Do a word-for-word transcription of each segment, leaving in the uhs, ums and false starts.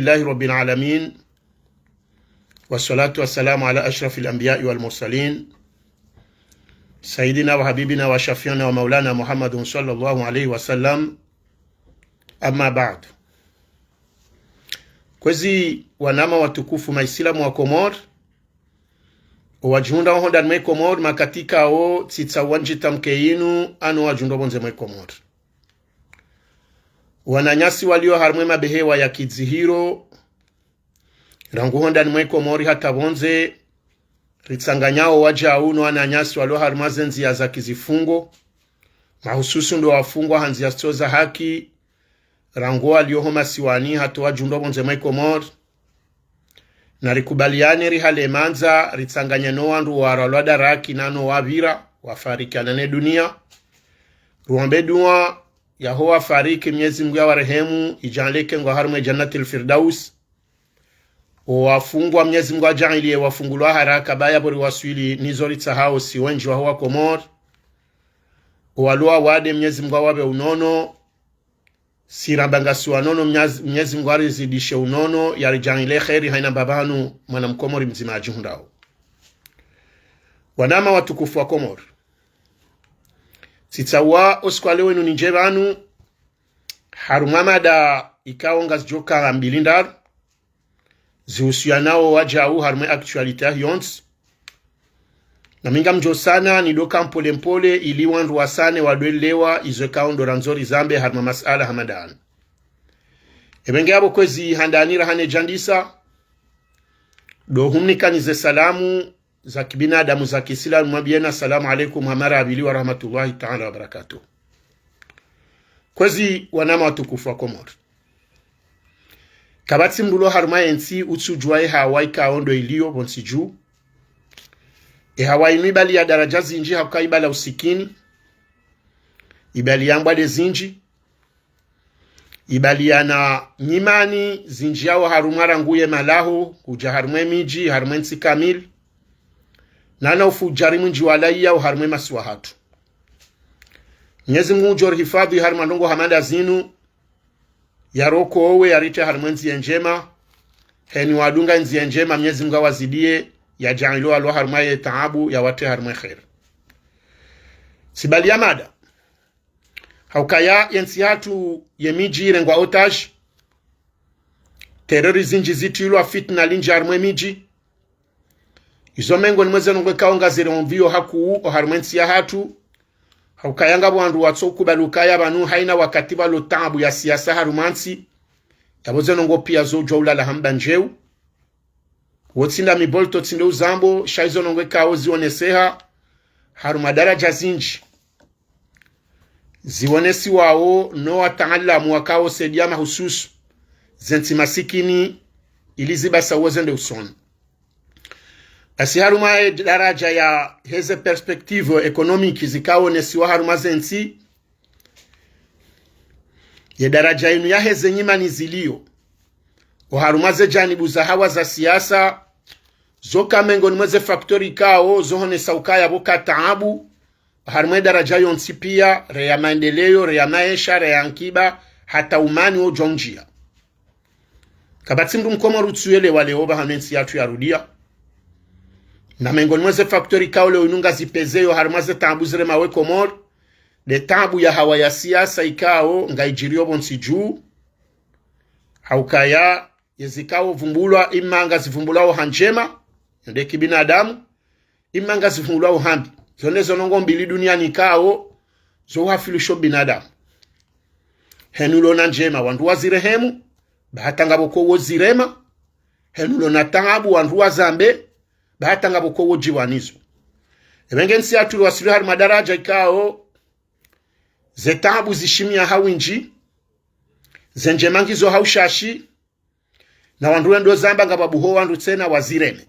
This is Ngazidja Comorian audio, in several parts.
لله رب العالمين، والصلاة والسلام على أشرف الأنبياء والمرسلين، سيدنا وحبيبنا وشفيعنا ومولانا محمد صلى الله عليه وسلم. أما بعد. Kwezi wananya watukufu maislamu wa Komori, owadjihundrao hondani mwe Komori, makatika wo tsitsa wandjitamke yinu, ano wadjihundrao pvondze mwe Komori. Wananyasi walio harumwa mabehewa ya kidzihiro, rangu hondani mwe Komori hata pvondze, ritsanganyao wadjau no wananyasi walio harumwa ze ndziya za kizifungo, mahususu ndo wafungwa ha ndziya zitso za haki, rangu walio ho masiwani hata wadjihundrao pvondze mwe Komori. Na rikubaliane rihale mandza, ritsanganye no wandru warwalwa daraki nano wapvira, wafarikiana ne duniya. Ruombe dua yaho wafariki, Mnyezi Mungu ya warehemu, idjaanlie ngwao harumwa Jannatil Firdaus. Owafungwa, Mnyezi Mungu adjaanlie wafungulwa haraka, ba yapvo riwaswili nizo ritsahao si wendji waho wa Komori. Owalwaa wade, Mnyezi Mungu awapve unono. Si ramba ngasi wanono, Mnyaz-, Mnyezi Mungu arizidishe unono, yaridjaanlie kheri, haina mbapvi hanu mwana Mkomori mdzima adjihundrao. Wananya watukufu wa Komori, tsitsaha osiku wa leo wunu nindje pvanu harumwa mada ikao ngazidjoka mbili ndraru, zihusianao wadjau harumwa actualité yontsi. Na mi ngamdjo usana nidoka mpole mpole ili wandru wasane wadwelewa izo ikao ndo randzo rizambe harumwa masala hama ndanu. Ebe nge yapvo kwezi handani raha nedjandisa, ndo humnikanize salamu za kibinadamu za kiislamu, mwambieni assalamu alaikum hama ra pvili wa rahmatullahi taala wa barakatuh. Kwezi wananya watukufu wa Komori, kapvatsi mndru lo harumwa yentsi utsudjua ehawa ikao ndo iliyo pvontsi dju. Ehawa inu ibaliya daradja zindji, hauka ibaliya usikini, ibaliya mbwade zindji, ibaliya na nyimani zindji yao harumwa rangu ye malaho, kudja harumwa emidji, harumwa entsi kamili, nana ufudjari mwindji walawa yao harumwa emasiwa hatru. Mnyezi Mungu ngudjo rihifadhwi harumwa ndrongoo hama nda zinu, yarokowe, yaritre harumwa endziya ndjema. Heni wadunga endziya ndjema, Mnyezi Mungu awazidiye, yadjaanlie walio harumwa ye taabu, yawatre harumwa ekheri. Tsibaliya mada, haukaya yentsi hatru yemidji irengwa otage, terreur zindji zitrilwa, fitna lindji harumwa emidji. Izo mengoni mwa ze ndrongoo ikao ngaziromviyo hakuu oharumwa entsi yahatru, haukaya ngapvo wandru watso ukubali ukaya pvanu haina wakati pvalo taabu ya siasa harumwa ntsi, yapvo ze ndrongoo piya zodjua ulala hamba ndjeu. Wo tsi nda mibolto, tsi nde uzambo, sha izo ndrongoo ikao zioneseha harumwa daradja zindji, zionesiwao no wataalamu wakao saidiya mahususu zentsi masikini ili zibasa wo zende usoni. Basi harumwa ye daradja yaheze perspective économique zikao onesiwa harumwa zentsi, ye daradja inu yaheze nyimani ziliyo oharumwa ze janibu za hawa za siasa, zoka mengoni mwa ze facteur ikao zohonesa ukaya pvoka taabu harumwa edaradja yontsi piya, reya maendeleo, reya maesha, reya nkiba, hata umani wodjo undjiya. Kapvatsi mndru Mkomori utsuyelewa leo pvahanu entsi yatru yarudiya. Na mengoni mwa ze facteur ikao leo inu ngazipezeyo harumwa ze taabu zirema we Komori, nde taabu ya hawa ya siasa ikao ngaidjiriyo pvontsi dju. Haukaya yezikao vumbulwa, imma ngazivumbulwao ha ndjema, yo nde kibinadamu, imma ngazivumbulwao hambi. Zo nde zo ndrongoo mbili duniani ikao zo uhafilisho binadamu. Heni ulo na ndjema, wandru wazirehemu, ba hata ngapvo ko wozirema. Heni ulo na taabu, wandru wazambe, ba hata ngapvo ko wodjiwa nizo. Ebe nge ntsi yatru wasili harumwa daradja ikao ze taabu zishimiya ha windji, ze ndjema ngizo ha ushashi, na wandru wendo zamba ngapvo buho wandru tsena wazireme.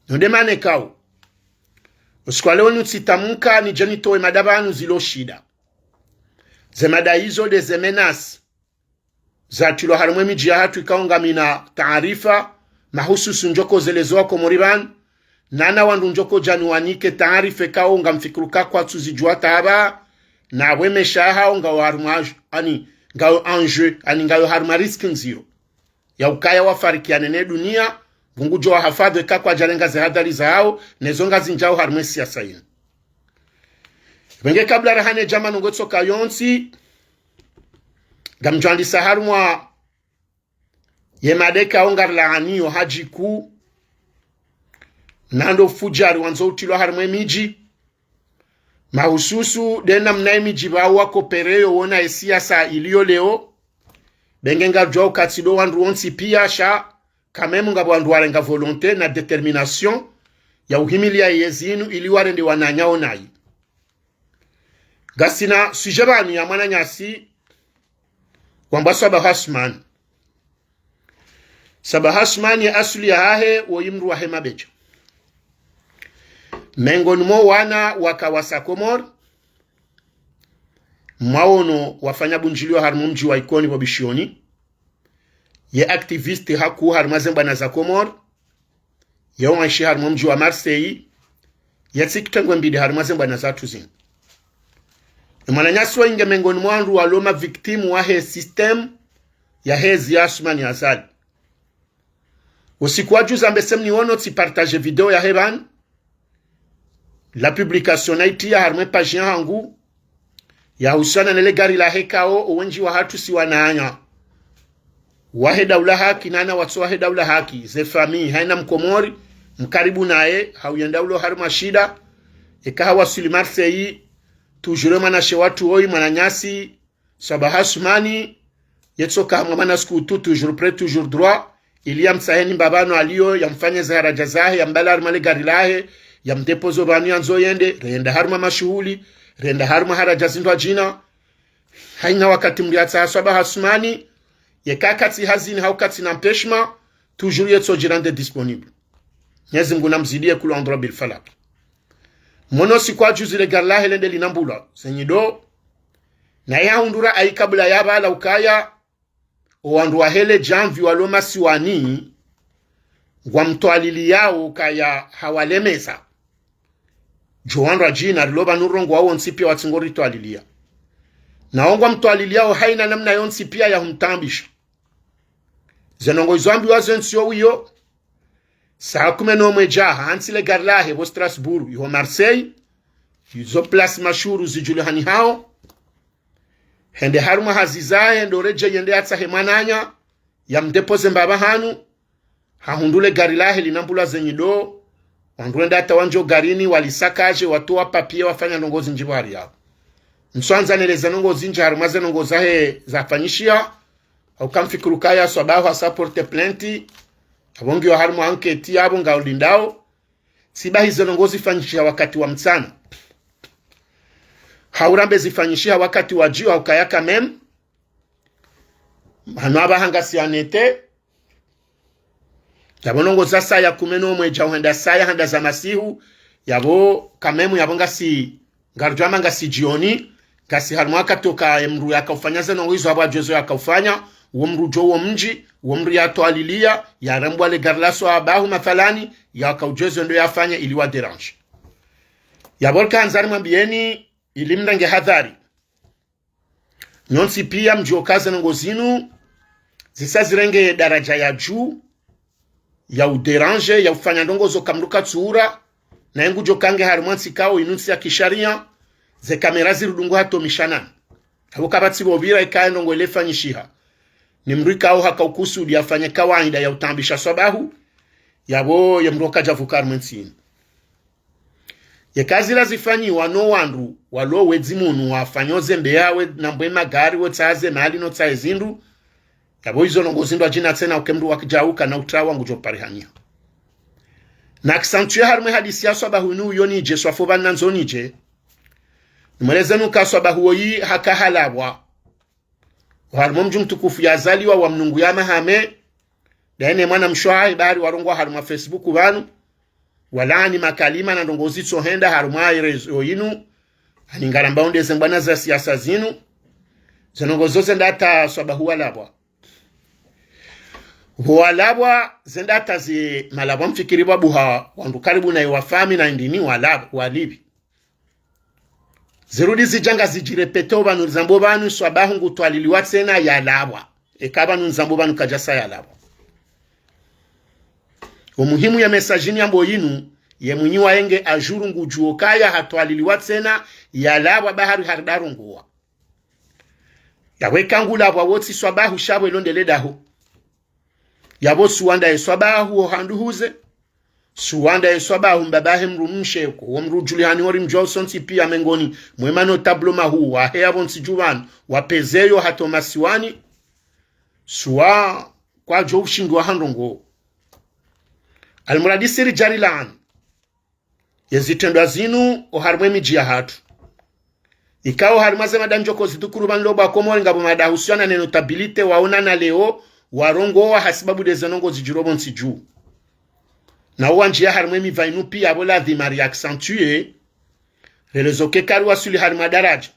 No nde mana ikao osiku wa leo nitsitamuka nidje nitowe mada pvanu zilo shida. Ze mada izo nde ze menace zatrilwa harumwa emidji yahatru ikao ngamina taarifa, mahususu ndjoko zelezo wa Komori pvanu, nana wandru ndjoko djani wanike taarifa ikao ngamfikiri uka kwatsu zidjua taba, na pvwe mesha yahao ngawo harumwa ajo, ani, ngayo en jeu, ani ngayo harumwa risque ndziro ya ukaya wafarikiane ne dunia, Mngu ngudjo wahafadhwi eka kwadjarenga ze hadhari zahawo, nezo ngazindjao harumwa e siasa yinu. Pvenge kabla rahane djama nongo tsoka yontsi, ngamdjwandisa harumwa ye madeka o ngarilaaniyo hadjiku, nando fudjari wandzo utilwa harumwa e midji, mahususu de namna e midji pvao wakopereyo wona e siasa iliyo leo, pvenge ngarudjuwa ukaya tsi do wandru wontsi piya sha, quand même ngapvo wandru warenga volonté na détermination ya uhimilia yezi inu ili warende wananya wonayi. Ngasina sujet pvanu ya mwananyasi wambwa Swabaha Assoumani. Swabaha Assoumani ye asuli yahahe woyi mdru wahe Mabedja. Mengoni mo wana waka wasa Komori, mwaono wafanya bundjilio harumwa o mdji wa Ikoni pvo Bishioni, ye activiste hakuu harumwa ze mbwana za Komori, ye wanshi harumwa o mdji wa Marseille, ye tsi kitengwe mbili harumwa ze mbwana zatru zinu. E mwananyasi woyi nge mengoni mwa wandru walo ma victime wahe système ya hezi ya Assoumani Azali. Usiku wa juzi ambese mniwono tsi partage video yahe pvanu, la publication naitiya harumwa e page yahangu, yahusiana nele gari lahe kao owendji wahatru si wananya wahe daula haki, nana watso wahe daula haki, ze famille, haina Mkomori mkaribu naye, hau yenda ulo harumwa shida, eka hawaswili Marseille, toujours mwanashe watru woyi, mwananyasi, Swabaha Assoumani, yetsoka hamwe mwana sukutu, toujours prêt, toujours droit, ili yamtsaheni mbapvi pvanu aliyo, yamfanye ze haraja zahe, yambale harumwa le gari lahe, yamdéposer pvanu yandzo yende, renda harumwa mashuhuli, renda harumwa haraja zindrwadjina. Haina wakati mdru yatsaha Swabaha Assoumani, yeka katsi hazini hau katsina empêchement, toujours yetso djirendre disponible. Mwenyezi Mngu namzidiye kulu andro bil falak. Mwono siku wa juzi le gari lahe lende linambulwa, ze nyido, naye hahundru rayi kabla ya pvala ukaya, owandru wahe le djamvi walo masiwani, ngwamtwaliliyao ukaya hawalemeza. Djo wandrwadjina rilo pvanu rongowa wontsi piya watsi ngo ritwaliliya. Nawo ngwamtwaliliyao haina namna yontsi piya ya humtaabisha. Ze ndrongoo izo ambiwa zo ntsi yo wiyo, saa kume no mwedja hantsi le gari lahe pvo Strasbourg, iho Marseille, izo place mashuhuri zidjulihanihao. Hende harumwa hazi zahe, ndo redjeyi yende yatsahe mwananya, yamdéposer mbapvi pvanu, hahundru le gari lahe linambulwa ze nyido, wandru wende hata wandjio garini, walisakaje, watowa papier, wafanya ndrongoo zindji pvwari yapvo. Ntsuandza neleze ndrongoo zindji harumwa ze ndrongoo zahe zafanyishiha, hauka mfikiri ukaya Swabaha hasa porter plainte, yapvo ngiyo harumwa enquête yapvo ngaulindao, tsi bahi ze ndrongoo zifanyishiha wakati wa mtsana. Haurambe zifanyishiha wakati wa djioni, haukaya quand même, hanu apvaha ngasi hannete, yapvo ndrongoo za saya kume no mwedja uhenda saya handa za masihu, yapvo quand même, yapvo ngasi, ngarudjo hamba ngasi djioni, ngasi harumwa wakati oka ye mdru yakaufanya ze ndrongoo izo apvo adjuwe zo yakaufanya, uwo mdru djo uwo mdji, uwo mdru yatwaliliya, yarambwa le gari la Swabaha mathalani, yakaudjuwe zo ndo yafanya ili wa déranger. Yapvo rika handza rimwambiyeni, ili mrenge hadhari. Nyontsi piya mdjuwe uka ze ndrongoo zinu, zisa zirenge daraja ya dju, ya udéranger, ya ufanya ndrongoo zo kamdru katsuhura, naye ngudjo kange harumwa ntsi kao inu ntsi ya kisharia, ze caméra zirudungu hata omishanani. Hapvo kapvatsi pvo pvira ikaya ndrongoo ile ifanyishiha, ni mdru ikao hakaukusudi afanye kawaida ya utaabisha Swabaha, yapvo ye mdru kadjavuka harumwa entsi inu. Yeka zila zifanyiwa no wandru walo wedzi munu wafanya ozembe yawe, nambwe magari, wotsaha ze mali, notsaha ezindru, yapvo izo ndrongoo zindrwadjina tsena uke mdru wakidjauka na utrawa ngudjo parihaniha. Na accentuer harumwa e hadisi ya Swabaha inu uyo nidje, swafu pvanu nandzo nidje, nimwelezeni uka Swabaha woyi haka halapvwa oharumwa o mdji mtukufu yazaliwa wa Mnungu ya Mahame, daye ne mwanamshe wahahe bari warongowa harumwa Facebook pvanu, walaani makalima na ndrongoo zitsohenda harumwa ye réseau inu, ani ngarambao nde ze mbwana za siasa zinu, ze ndrongoo zo zenda hata Swabaha walapvwa. Pvo walapvwa, zenda hata zi malapvwa mfikiri pvwabuha wandru karibu naye wa famille na indrini walapvwa, walipvi. Zirudi zidja ngazidjirépété pvanu, rizambo pvanu Swabahu ngutwaliliwa tsena yalapvwa. Eka pvanu nizambo pvanu kadjasa yalapvwa. Omuhimu ye message ni yambo yinu, ye mwinyi waye nge à jour ngudjuo kaya hatwaliliwa tsena yalapvwa, ba hari haridarongowa. Yapvo eka ngulapvwa wo tsi Swabahu sha pvo ilondele daho. Yapvo suwanda ye Swabahu wo handu huze. Suwanda ye Swabahu mbaba he mdrumshe ko, wo mdru udjulihani wo rimdjuwao sontsi piya mengoni mwe ma notable mahuu wahe yapvo ntsi dju pvanu, wa pezeyo hata masiwani. Suwa kwadjo ushindzi wa ha ndrongoo. Almuradi si ridja rilaani ye zitrendwa zinu oharimwa ye midji yahatru. Ikao harimwa ze mada ndjoko zidhukuru pvanu leo bo wa Komori ngapvo mada yahusiana ne notabilité waonana leo, warongowa hasibabu de ze ndrongoo zidjiri pvo ntsi dju. Na uwandjiya harimwa ye mipva inu piya pvo ladhima ri accentué, relezo ke kari waswili harimwa daradja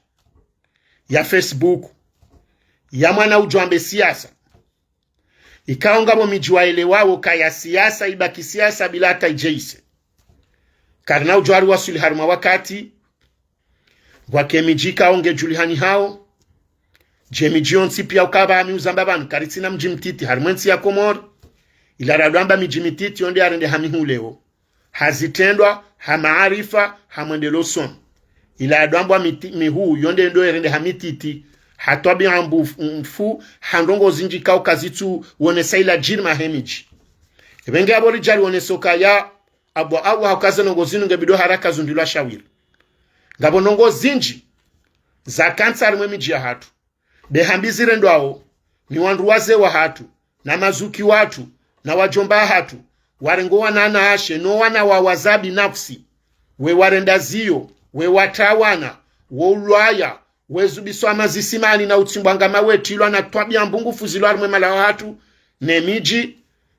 ya Facebook ya mwana udjo ambe siasa. Ikao ngapvo midji waelewawo kaya siasa ibaki siasa bila hata idjeise. Karina udjo hari waswili harimwa wakati, pvwake midji ikao nge djulihani hawo. Dje midji yontsi piya ukaba ami uzamba pvanu, karitsina mdji mtiti harimwa ye ntsi ya Komori. Ila radwamba midji mititi yonde yarendeha mihuu leo. Ha zitrendwa, ha maarifa, ha mwendelo sono. Ila yadwambwa miti-, mihuu yonde ndo yerendeha mititi, ha twabiya mbu-, mfu, ha ndrongoo zindji ikao kazitsu wonesa ila djirima he midji. Epvenge yapvo ridja rionese ukaya apvo apvo hauka ze ndrongoo zinu nge bidi haraka zundilwa shawiri. Ngapvo ndrongoo zindji zakantsi harimwa ye midji yahatru. Be hambi zirendwao ni wandru wazee wahatru, na mazuki watru, na wadjomba hatru, warengo wanawashe, no wana wa wazabi nafsi, we warenda ziyo, we watrawana, wo ulwaya, we zubiswa mazisimani na utsimbwa nga mawe tilwa na twabiya mbu ngu fuzilwa harimwa ye malaho yahatru, ne midji,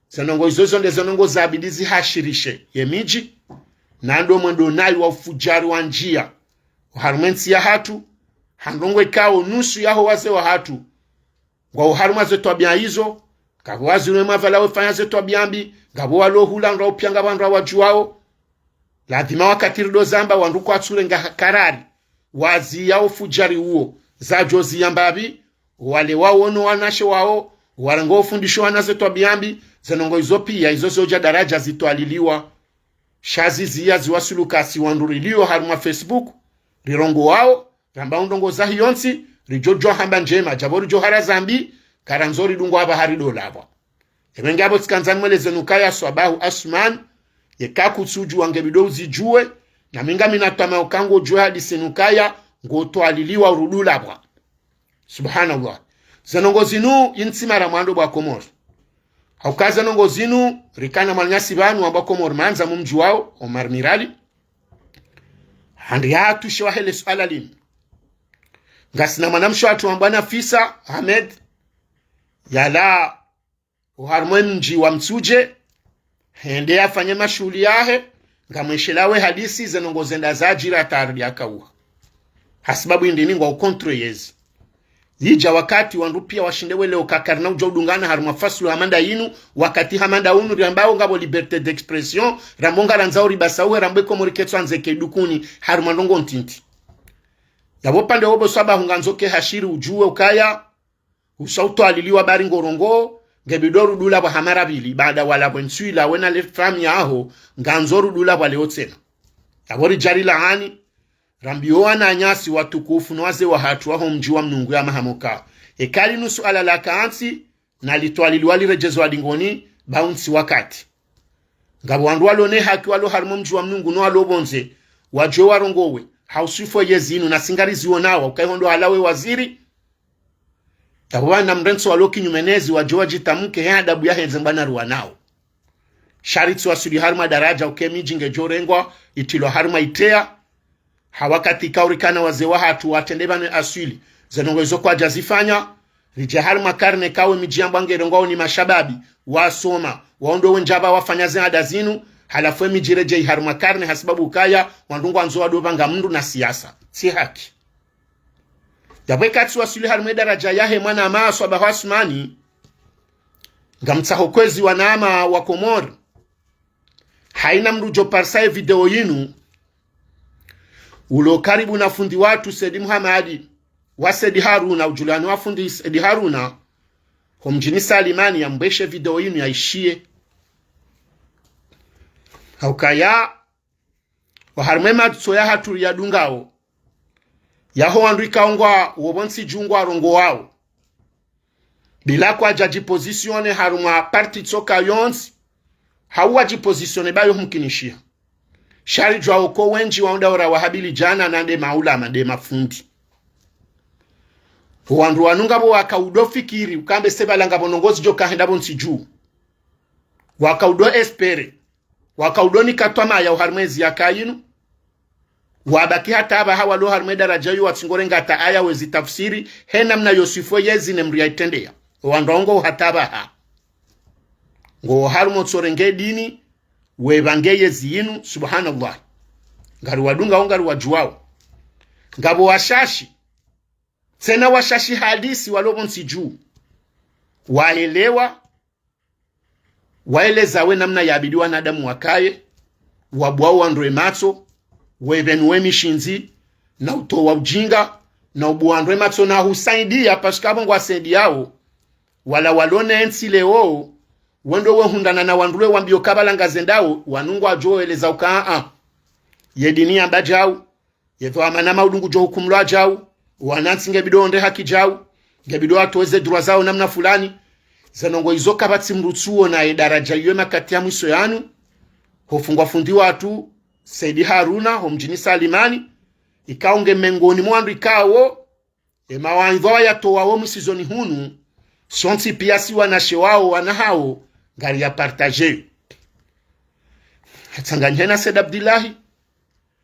ze ndrongoo izo zo nde ze ndrongoo zabidi zihashirishe ye midji, na ndo mwendo nayi wa ufudjari wandjiya oharimwa ye ntsi yahatru, ha ndrongoo ikao nusu yaho wazee wahatru ngwao harimwa ze twabiya izo, ngapvo wazirwe mapvala wefanya ze twabiya mbi, ngapvo walo hula ngwao piya ngapvo wandru wadjuwao. Ladhima wakati rido zamba wandru kwatsu renga karari, waziya ufudjari uwo, zadjo ziya mbapvi, wale wawo no wanawashe wawo, warengo ufundisho wana ze twabiya mbi, ze ndrongoo izo piya, izo zodja daradja zitwaliliwa. Sha ziziya ziwaswili kasi wandru rilio harimwa Facebook, rirongowao, ramba undrongoo zahi yontsi, ridjo djuwa hamba ndjema, djapvo ridjo hara zambi, karandzo ridungwa apvaha rido lapvwa. Epvenge apvo tsikandza nimweleze nukaya Swabahu Asumani, yeka kutsudjuwa nge bidi uzidjuwe, na mi ngami na twama uka ngodjuwe hadisi nukaya, ngotwaliliwa urudi ulapvwa. Subhanallah. Ze ndrongoo zinu, yi ntsi mara mwando bo wa Komori. Hauka ze ndrongoo zinu, rikana mwananyasi pvanu wa bo wa Komori mandza mumdjuwao, Omar Mirali. Handi yahatru she wahe le suala linu. Ngasina mwanamshe watru wambwa Nafisa Ahmed. Yalawa oharimwa ye mdji wa Mitsudje, hende yafanye mashuhuli yahe, ngamwesheleawo ye hadisi ze ndrongoo zenda zadjiri hata arudi yakauha. Hasibabu yindri ni ngwao contre yezi. Yidja wakati wandru piya washinde welewe uka karina udja udungana harimwa fasulu hama nda yinu, wakati hama nda unu riambao ngapvo liberté d'expression, rambo ngarandzao ribasauhe, rambo ye Komori ketsu andze ke dukuni, harimwa ndrongoo ntiti. Yapvo pvandze wo bo Swabahu ngandzo ke hashiri udjuwe ukaya, usha utwaliliwa bari ngorongoo, nge bidi urudi ulapvwa ha mara pvili, baada walapvwe ntsu ilawe na le famiyi yaho, ngandzo urudi ulapvwa leo tsena. Yapvo ridja rilaani, rambiyo wananyasi watukufu no wazee wahatru waho mdji wa Mnungu ya Mahamoka. Eka linu suala lakantsi, na litwaliliwa liredjezwa dingoni, ba wu ntsi wakati. Ngapvo wandru walo ne haki walo harimwa mdji wa Mnungu no walo pvondze, wadjuwe warongowe, ha uswifu yezi inu na si ngariziwonao, uka iho ndo halawa ye waziri, yapvo pvana mrentso walo kinyume nezi wadjuwe wadjitamke he adabu yahe nze mbwana ruwanao. Sha ritsi waswili harimwa daradja uka ye midji ngedjo rengwa, itilwa harimwa iteya. Ha wakati ikao rikana wazee wahatru watrende pvanu ye aswili, ze ndrongoo izo kwadja zifanya, ridje harimwa karne ikao ye midji yambwa ngerengwao ni mashababi, wasoma, wao ndo wendja pva wafanya ze ada zinu, halafu ye midji redjei harimwa karne hasibabu ukaya, wandru ngwandzo wado pvanga mndru na siasa. Tsi haki. Yapvo eka tsi waswili harimwa ye daradja yahe mwanama Swabahu Asumani, ngamtsaho kwezi wanama wa Komori. Haina mndru udjo parisa ye video yinu, Ulo karibu na fundi watru Saidi Muhamadi, wa Saidi Haruna, udjulani wa fundi Saidi Haruna, ho mdjini Salimani, yambweshe video yinu yaishiye. Haukaya, oharumwa ematso yahatru riyadungao, yaho wandru ikao ngwao pvontsi dju ngwarongowao, bila kwadja djipositionner harumwa parti tsoka yontsi, hau wadjipositionner bayo humkinishiha. Sha ridjuwa uka wendji wa unda ora wahabili djana na nde maulama, nde mafundi. Owandru wanu ngapvo wakaudo fikiri, ukambe se pvala ngapvo ndrongoo zidjo kahenda pvontsi dju. Wakaudo espérer. Wakaudo nika twamaya oharumwa ezi yaka yinu. Wabaki hata apvaha walo harumwa edaradja yo watsi ngorenga hata aya wezi tafsiri, he namna yo swifu yezi ne mdru yaitrendeya. Owandru wao ngo hata apvaha. Ngo harumwa utsorenge dini, wepvange yezi yinu, subhanallah. Ngariwadungao, ngariwadjuwao. Ngapvo washashi. Tsena washashi halisi walo pvontsi dju. Waelewa, waeleza we namna yabidi wanadamu wakaye, wabuwa wandru ematso, wepvenuwe mishindzi, na utowa ujinga, na ubuwa wandru ematso na husaidia, parce que apvo ngwasaidiyao, wala walo ne ntsi leo, wendo wehundrana na wandru le wambiyo ka pvala ngazendao, wanu ngwadjo eleza uka a. Ye dini yamba djau, yedhwamana maulungu djo hukumulwa djau, wanantsi ngebidi wonde haki djau, ngebidi watowe ze droit zao namna fulani. Ze ndrongoo izo kapvatsi mdru tsuona ye daradja iyo makati ya mwiso yanu, hofungwa fundi watru, Saidi Haruna, ho mdjini Salimani, ikao nge mengoni mwa wandru ikao, emawaidha wayatowawo mwi sizoni hunu, sontsi piya si wanashe wawo wana hawo, ngariyapartageyo. Hatsanganyiha na Said Abdillahi,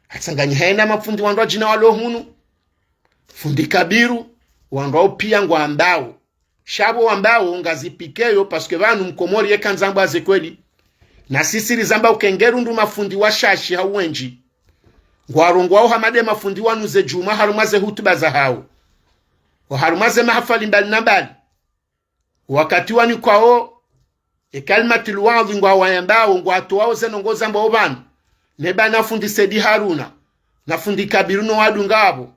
hatsanganyiha na mafundi wandru wadjina walo hunu, fundi Kabiru, wandru wawo piya ngwambawo. Sha pvo wambawo ngazipvikeyo, parce que pvanu mkomori yeka ndzambwa ze kweli. Na sisi rizamba uka ngerundru mafundi washashi hau wendji. Ngwarongowao hama nde mafundi wanu ze djumwa harumwa ze hutuba zahawo. Oharumwa ze mahafali mbali na mbali. Wakati wanikwao, e kalimatil wadhi ngwawayambao, ngwatowawo ze ndrongoo zambwao pvanu. Ne pvanu fundi Saidi Haruna, na fundi Kabiru no wadunga apvo.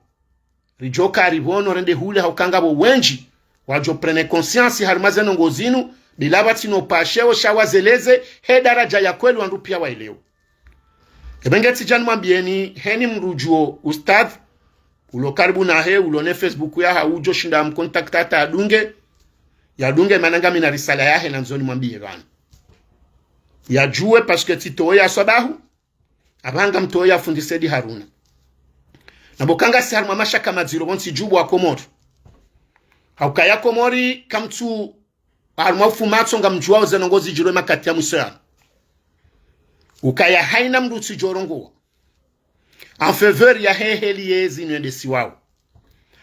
Ridjo ka ripvono rende hule hauka ngapvo wendji, wadjo prendre conscience harumwa ze ndrongoo zinu, bila pvatsina upasheo sha wazeleze, he daradja ya kweli wandru piya waelewo. Epvenge tsidja nimwambiyeni, heni mdru djuo ustadh, ulo karibu nahe, ulo ne Facebook yahahe, udjo shinda mcontacter hata adunge, yadunge mana ngami na risala yahe nandzo nimwambiye pvanu. Yadjuwe parce que tsitowe ya swabahu, apvaha ngamtowe ya fundi Saidi Haruna. Na pvo ka ngasi harumwa mashaka madziro pvontsi dju pvo wa Komori. Haukaya Komori kamtsu harumwa ufumatso ngamdjuwao ze ndrongoo zidjiro makati ya mwiso yanu. Ukaya haina mdru tsidjo rongowa en faveur ya he heli yezi inu yendesiwao.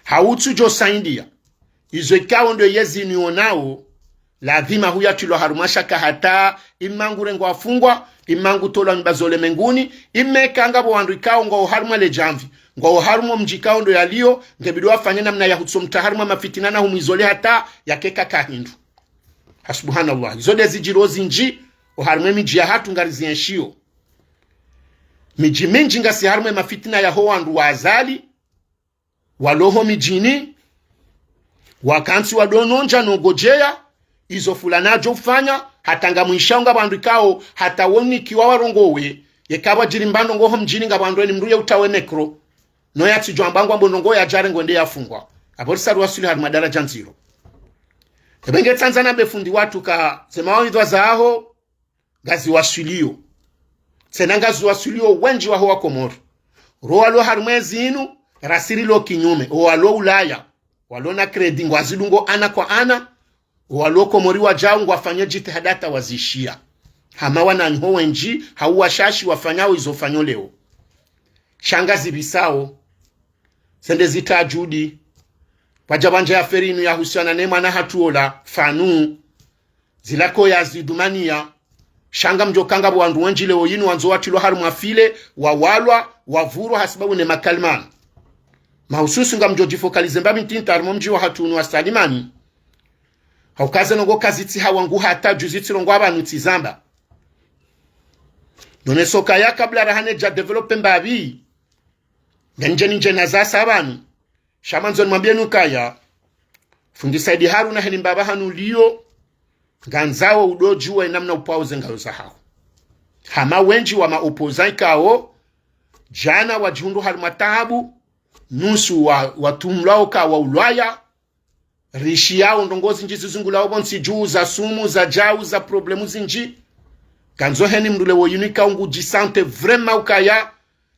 Hau tsudjo saidiya. Izo ikao ndo yezi inu yonao, ladhima huyatrilwa harumwa shaka hata, imma ngurengwa afungwa, imma ngutolwa mbazo le menguni, imma eka ngapvo wandru ikao ngwao harumwa le djamvi, ngwao harumwa mdji ikao ndo yaliyo, ngebidi wafanye namna ya hutsomtra harumwa mafitina na humwizole hata, yakeka kahindru. Ha subhanallah. Izo nde zidjiro zindji, oharumwa emidji yahatru ngarizienshiyo. Midji mindji ngasi harumwa emafitina yaho wandru wa azali, walo ho midjini, wakantsi wadonondja no ngodjeya, izo fulani adjo ufanya, hata ngamwishao ngapvo wandru ikao, hata wonikiwa warongowe, yeka pvwadjiri mba ndrongoo ho mdjini ngapvo wandru eni mdru ye utawe micro, no yatsidjo amba ngwambo ndrongoo yadjare ngwende yafungwa. Apvo risa riwaswili harumwa daradja ndziro. Epvenge tsandza nambe fundi watru ka, ze mawaidha zaho, ngaziwaswiliyo. Tsena ngaziwaswiliyo wendji waho wa Komori. Ro walo harumwa ezi inu, rasi rilo kinyume, owalo Ulaya, walo na crédit ngwazidungo ana kwa ana, owalo Komori wadjao ngwafanya djitihadi hata wazishiya. Hama wananyaho wendji, hau washashi wafanyao izo ufanyo leo. Sha ngazipvisao. Ze nde zitahajudi. Pvwadja pvwandja ye affaire inu yahusiana ne mwana hatru ola, Fanu. Zila ko yazidhumaniya. Sha ngamdjo ka ngapvo wandru wendji leo yinu wandzo watrilwa harumwa filet, wawalwa, wavurwa hasibabu ne makalima. Mahususu ngamdjo djifocaliser mbapvi ntinta harumwa mdji wahatru unu wa Salimani. Hauka ze ndrongoo kazitsi hawangu hata dju zitsirongowa pvanu tsizamba. Noneso kaya kabla raha nedja développer mbapvi. Nganidje nidje na zasa pvanu. Sha ngamwandzo nimwambiye nyi ukaya, fundi Saidi Haruna, heni mbaba hanu liyo, ngandzao udodjuwe namna upvao ze ngayo zahaho. Hama wendji wa ma opposants ikao, djana wadjihundru harimwa taabu, nusu wa, watumlwao ka wa ulwaya, rishiyao ndrongoo zindji zizungulao pvo ntsi dju, za sumu, za djau, za problèmes zindji. Ngandzo heni mndru leo yinu ikao ngudjisentir vraiment ukaya,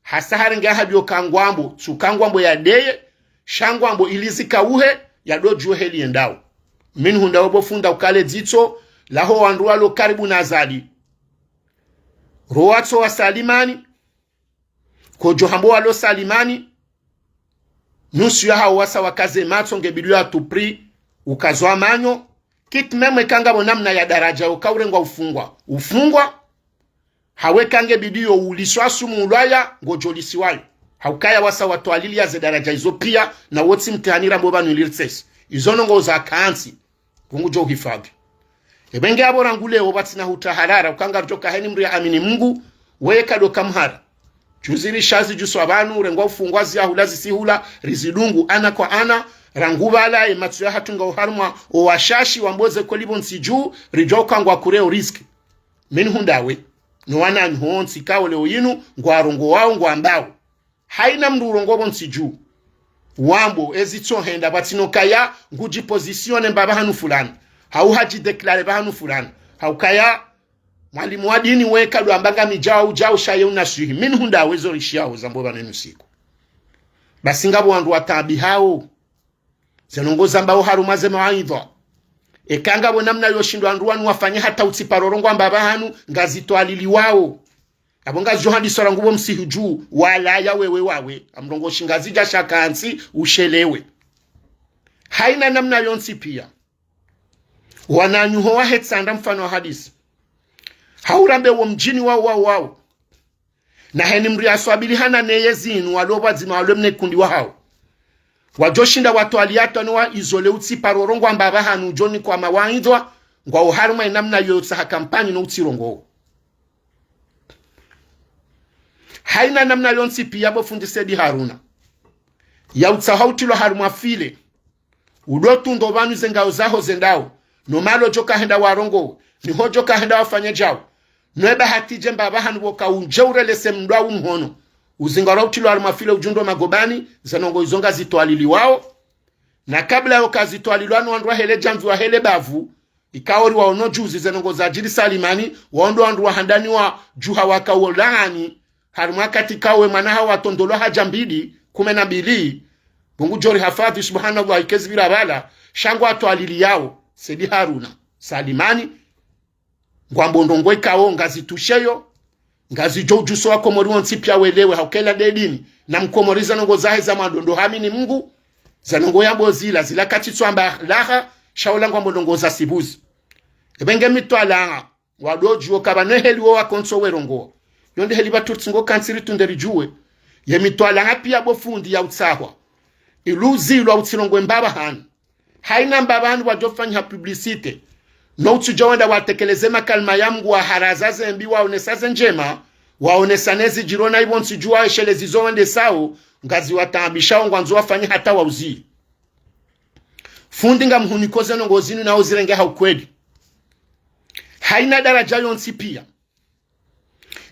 hasa harenge ahadi yo ka ngwambo, tsu ka ngwambo ya deye, sha ngwambo ili zikauhe, yadodjuwe heli yendao. Mi nihundra we bo fundi ukale dzitso laho wandru walo karibu na Azali. Ro watso wa Salimani, kodjo hamba walo Salimani, nusu yahawo wasa wakaze matso, nge bidi à tout prix ukazwa manyo, quitte même eka ngapvo namna ya daraja yo ka urengwa ufungwa. Ufungwa, hau eka nge bidi yo uliswa sumu ulwaya, ngodjo lisiwa yo. Haukaya wasa watwaliliya ze daraja izo pia, na wo tsi mtihani rambo pvanu ili ritsesi. Izo ndrongoo za kantsi. Mungu ngudjo uhifadhwi. Ebe nge apvo rangu leo pvatsina hutaharara, uka ngaridjo ka heni mndru ya amini Mungu, weye kado kamhara. Djuzi rishazi djuswa pvanu, rengwa ufungwa, ziyahula zisihula, rizidungu ana kwa ana, rangu pvala, ye matso yahatru ngao harumwa owashashi wamboze kweli pvo ntsi dju, ridjuwa uka ngwa kureo riziki. Mi nihundra we, no wananyaho wontsi ikao leo yinu, ngwarongowao, ngwambao. Haina mndru urongoa pvo ntsi dju. Wambo, ezi tso henda pvatsina ukaya, ngudji positionner mbapvi hanu fulani. Hau hadji déclarer pvahanu fulani. Haukaya, mwalimu wa dini weka ndo amba ngami djau, djau sha ye unaswihi. Mi nihundra we zo rishiyao zambo pvanu inu siku. Basi ngapvo wandru wataabihao. Ze ndrongoo zambwao harumwa ze mawaidha. Eka ngapvo namna yo shindwa wandru wanu wafanye hata utsiparo rongoa mbapvi hanu, ngazitwaliliwao. Apvo ngazidjo handiswa rangu pvo msihu dju, walaya wewe wawe. Amrongoshi Ngazidja sha kantsi, ushelewe. Haina namna yontsi pia. Wananyaho wahe Itsandra mfano wa hadisi. Haurambe wo mdjini wao, wao, wao. Na heni mndru ya swabilihana neye zinu, walo pvwadzima, walo mna ikundi wahao. Wadjo shinda watwaliya tano wa izole utsiparo rongoa mbapvi hanu djoni kwa mawaidha, ngwao harumwa inamna yo tsaha kampanyi no utsirongoa. Haina namna yontsi pia bo fundi Saidi Haruna. Ya utsaha utrilwa harumwa filet. Udo tundro pvanu ze ngayo zaho zendao. No malo djo kahenda warongoe. Niho djo kahenda wafanye djau. No eba hatidje mbapvi hanu pvoka undje urelese mndru wa umhono. Uzingarwa utrilwa harumwa filet udjo undro magobani, ze ndrongoo izo ngazitwaliliwao. Na kabla yo kazitwalilwa no wandru wahele djamvi wahele bavu, ikao ri waono djuzi ze ndrongoo zadjiri Salimani, wao ndo wandru wa handani wa djuha waka wo laani, harumwa wakati ikao we mwana hawo watondolwa hadja mbili, kume na mbili, Mungu ngudjo rihifadhwi, subhanallah, ikezi pvira pvala, sha ngwatwaliliyao, Saidi Haruna, Salimani, ngwambo ndrongoo ikao, ngazitusheyo, ngazidjo udjuso wa Komori wontsi pia welewe, haukaya nde dini, na mkomori ze ndrongoo zahe za mwando ndo hamini Mungu, ze ndrongoo yambo zila, zila katsi tswamba laha, sha ula ngwambo ndrongoo za sibuzi. Ebe nge mitwalaa, wado djuo kaba ne heli wo wakontso werongoa. Yo nde heli pvatsu ritsi ngo kantsi ritunde ridjuwe. Ye mitwalaa pia bo fundi ya utsahwa. Ili uzilwa utsirongoe mbapvi hanu. Haina mbapvi hanu wadjo fanyiha publicité. No utsudjo wenda watekeleze makalima ya Mungu waharaza ze mbi waonesa ze ndjema. Waonesa nezi djiro na ipvo ntsi dju waeshelezi zo wendesao. Ngaziwataabishao ngwandzo wafanye hata wauzi. Fundi ngamhuniko ze ndrongoo zinu na uzirenge ha ukweli. Haina daraja yontsi pia.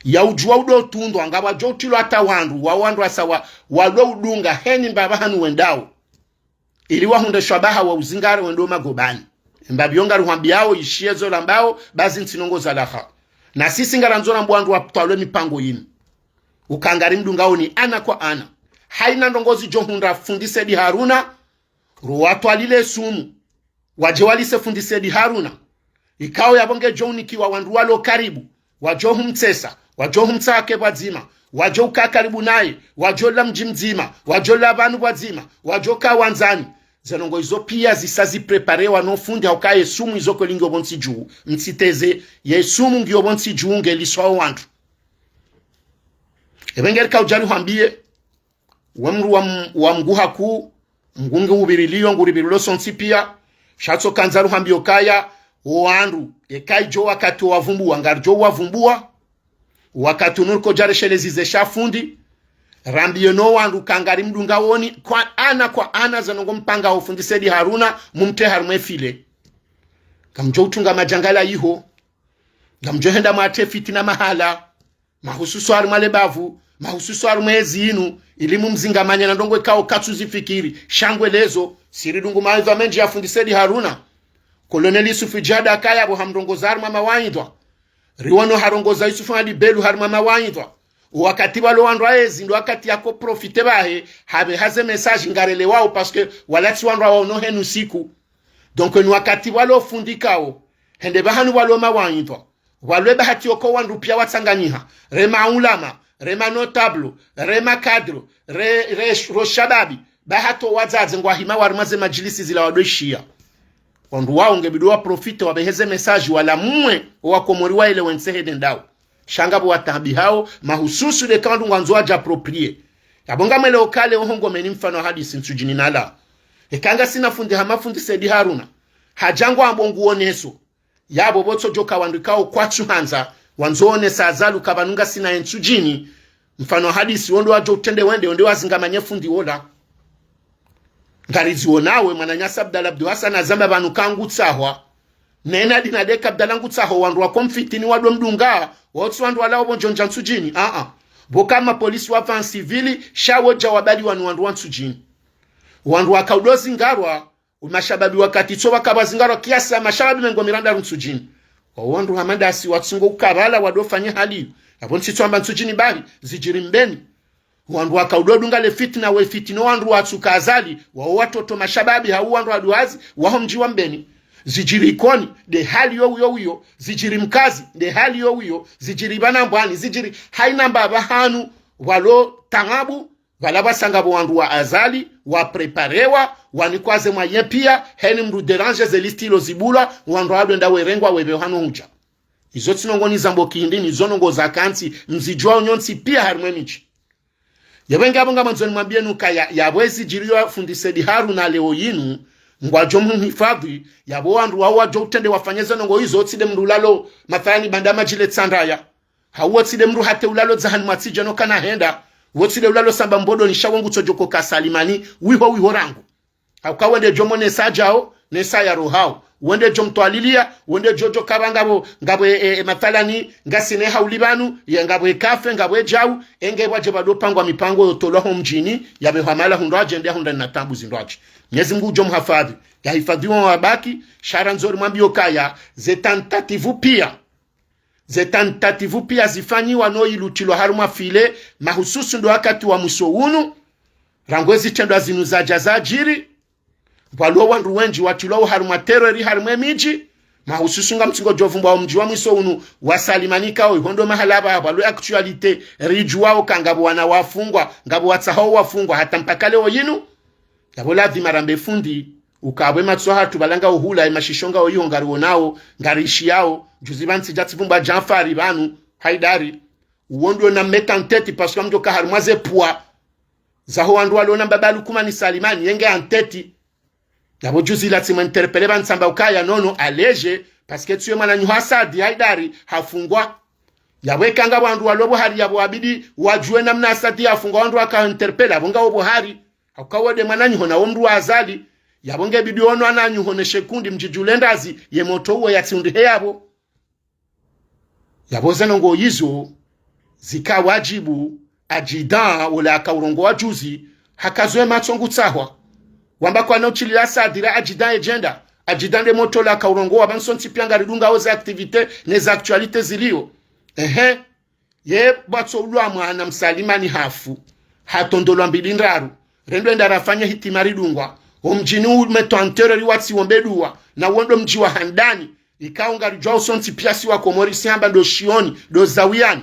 Ya udjuwa udo tundrwa, ngapvwadjo utrilwa hata wandru, wa wandru wasa wa, walo udunga, heni mbapvi hanu wendao. Ili wahundre shwabaha wa uzingare wendo magobani. Mbapvi yo ngari hwambiyao, ishiye zo rambao, bazi ntsi ndrongoo za laha. Na sisi ngarandzo rambo wandru watwalwe mipango yinu. Uka ngari mdungao ni ana kwa ana. Haina ndrongoo zidjo hundra fundi Saidi Haruna, ro watwalile sumu. Wadje walise fundi Saidi Haruna. Ikao yapvo ngedjo unikiwa wandru walo karibu. Wadjo humtsesa. Wadjo humtsaha ke pvwadzima. Wadjo uka karibu naye. Wadjo la mdji mdzima. Wadjo la pvanu pvwadzima. Wadjo ka wandzani. Ze ndrongoo izo pia zisa zipreparewa no fundi haukaya ye sumu izo kweli ngiyo pvo ntsi dju. Mtsiteze ye sumu ngiyo pvo ntsi dju ngeliswao wandru. Ebe ngeri kaudjari hwambiye. We mndru wa m-, wa Mungu hakuu, Mungu ngu upviriliyo, ngu ripvirilo sontsi pia, sha tso kandza ruhambiyo kaya, wo wandru, eka idjo wakati wo wavumbua, ngaridjo wavumbua, wakati unu riko djareshelezi ze sha fundi, Rambiye no wandru ka ngari mdungao ni kwa ana kwa ana ze ndrongoo mpangao fundi Said Haruna, mumtrie harumwa e filet. Kamdjo utunga madjangala iho. Ngamdjo henda mwatrie fitina mahala. Mahususu harumwa le bavu, mahususu harumwa ezi inu, ili mumzingamanye na ndrongoo ikao katsuzifikiri, sha ngwe lezo, si ridungu mawaidha mendji ya fundi Said Haruna. Colonel Yusuf Jada kaya pvo hamrongoza harumwa mawaidha. Riwono harongoza Yusuf Ali Belu harumwa mawaidha. Wakati walo wandru waezi, ndo wakati yako profiter pvahe, hapveha ze message ngarelewao, parce que wala tsi wandru waono henu siku. Donc, ni wakati walo fundi kao, hende pvahanu walo mawaidha. Walwe bahati yoko wandru pia watsanganyiha. Re maulama, re manotable, re macadre, re, re sh-, ro shababi. Bahati wadzadze ngwahima harumwa ze madjilisi zila wadoshiya. Wandru wao ngebidi wa profiter wapvehe ze message wala mwe wa Komori waelewe ntsi hende ndao. Sha ngapvo wataabihao, mahususu de ka wandru ngwandzo wadja approprier. Yapvo ngamweleo kale oho Ngomeni mfano hadisi Ntsudjini nala. Eka ngasina fundi hama fundi Said Haruna. Hadja ngwambo nguoneso. Yapvo pvo tsodjoka wandru ikao kwatsuhandza, wandzo onesa Azali uka pvanu ngasina ye Ntsudjini, mfano hadisi wo ndo wadjo utrende wende, wo nde wazingamanye fundi wola. Ngariziwonawo, mwananyasi Abdallah Abdou Hassan hazamba pvanu ka ngutsahwa. Nena dina deka Abdallah ngutsahwa, wandru wako mfitini wado mdunga, wao tsi wandru walao pvo ndjondja Ntsudjini, aa. Pvo ka mapolisi wapva ncivil, sha wodja wabali wanu wandru wa Ntsudjini. Wandru wakao udo zingarwa, mashababi wakati tso waka pvwazingarwa kiasi ya mashababi mengo mirandaru Ntsudjini. Wao wandru hama ndasi watsungo ukabala wado fanye hali. Yapvo ntsitso amba Ntsudjini bahi, zidjiri Mbeni. Wandru wakao udo dunga le fitina we fitina wandru watsuka Azali, wao watoto mashababi hau wandru waduazi, waho mdji wa Mbeni. Zidjiri Ikoni, de hali yo uyo uyo, zidjiri Mkazi, de hali yo uyo, zidjiri pvanu Mbwani, zidjiri haina mbapvi hanu, walo taabu, pvala pvwasa ngapvo wandru wa Azali, wa préparewa, wanikwa ze moyens pia, heni mndru déranger ze liste ilo zibulwa, wandru wado enda werengwa wepvehwa no hudja. Izo tsi ndrongoo nizambo kindi, nizo ndrongoo za kantsi, mzidjuwao nyontsi pia harimwa e midji. Yapvo ngapvo ngamandzo nimwambiyeni ukaya, yapvo ezidjiriyo fundi Said Haruna leo yinu, ngwadjo mhifadhwi, yapvo wandru wao wadjo utrende wafanye ze ndrongoo izo tsi de mndru ulalo, mathalani Banda Madji le Tsandraya. Hau wo tsi de mndru hata ulalo Dzahani Mwatsidja no kana henda, wo tsi de ulalo Samba Mbodoni sha wo ngutsodjo koka Salimani, wiho wiho rangu. Hauka wende djo mo nesa djao, nesa ya rohao. Wende djo mtwaliliya, wende djo djo kaba ngapvo, ngapvo, e, e, mathalani, ngasina e hauli pvanu, ye ngapvo e kafe, ngapvo e djau, enge pvwadje pvado pangwa mipango yo tolwa ho mdjini, yapvehwa mala hundru adje, nde hundra na taabu zindru adje. Mnyezi Mngu udjo mhafadhwi, ya hifadhwi wo wabaki, sha randzo rimwambiyo kaya, ze tentative pia. Ze tentative pia zifanyiwa no ilutilwa harumwa filet, mahususu ndo wakati wa mwiso unu, rangu ezitrendwa zinu zadja zadjiri, pvwalo wandru wendji watilwao harumwa terreur harumwa e midji, mahususu ngamtsingo djo vumbwa o mdji wa mwiso unu wa Salimani kao iho ndo mahala pva, pvwalo actualité ridjuwao ka ngapvo wana wafungwa, ngapvo watsahao wafungwa, hata mpaka leo yinu, yapvo ladhima rambe fundi, uka pvwe matso hatru pvala ngao hula, e mashisho ngao iho ngariwonao, ngarishiyao, juzi pvanu tsidja tsivumbwa Djanfari pvanu, Haidari. Uwo ndo na mettre en tête, parce que ngamdjo ka harumwa ze pvwa zaho wandru walo na mbaba Lukumani Salimani, yenge en tête. Yapvo juzi la tsimwe interpellé pvanu tsamba ukaya nono, alléger, parce que tsuye mwananyaho Asadi Haidari, hafungwa. Yapvo eka ngapvo wandru walo pvo hari yapvo wabidi, wadjuwe namna Asadi hafungwa wandru waka interpellé, yapvo ngao pvo hari. Hauka wo de mwananyaho na wo mndru wa Azali, yapvo ngebidi ono wananyaho ne shekundi mdjidjule ndazi, ye motro uwo yatsiundrihe yapvo. Yapvo ze ndrongoo izo, zika wadjibu, adjudant, wola aka urongowa juzi, hakazowe matso ngutsahwa. Wamba kwana utsiliya Asadi ra adjudant ye djenda, adjudant nde motro la aka urongowa, pvanu sontsi pia ngaridungao ze activités, ne ze actualités ziliyo. Ehe. Ye pvwatso ulwa mwana Msalimani hafu, hatrondolwa mbili ndraru, rendo enda rafanya hitima ridungwa, o mdjini u mettre en terreur riwatsiwombe duwa, na wo ndo mdji wa handani, ikao ngaridjuwao sontsi pia si wa Komori si hamba ndo shioni, ndo zawiyani.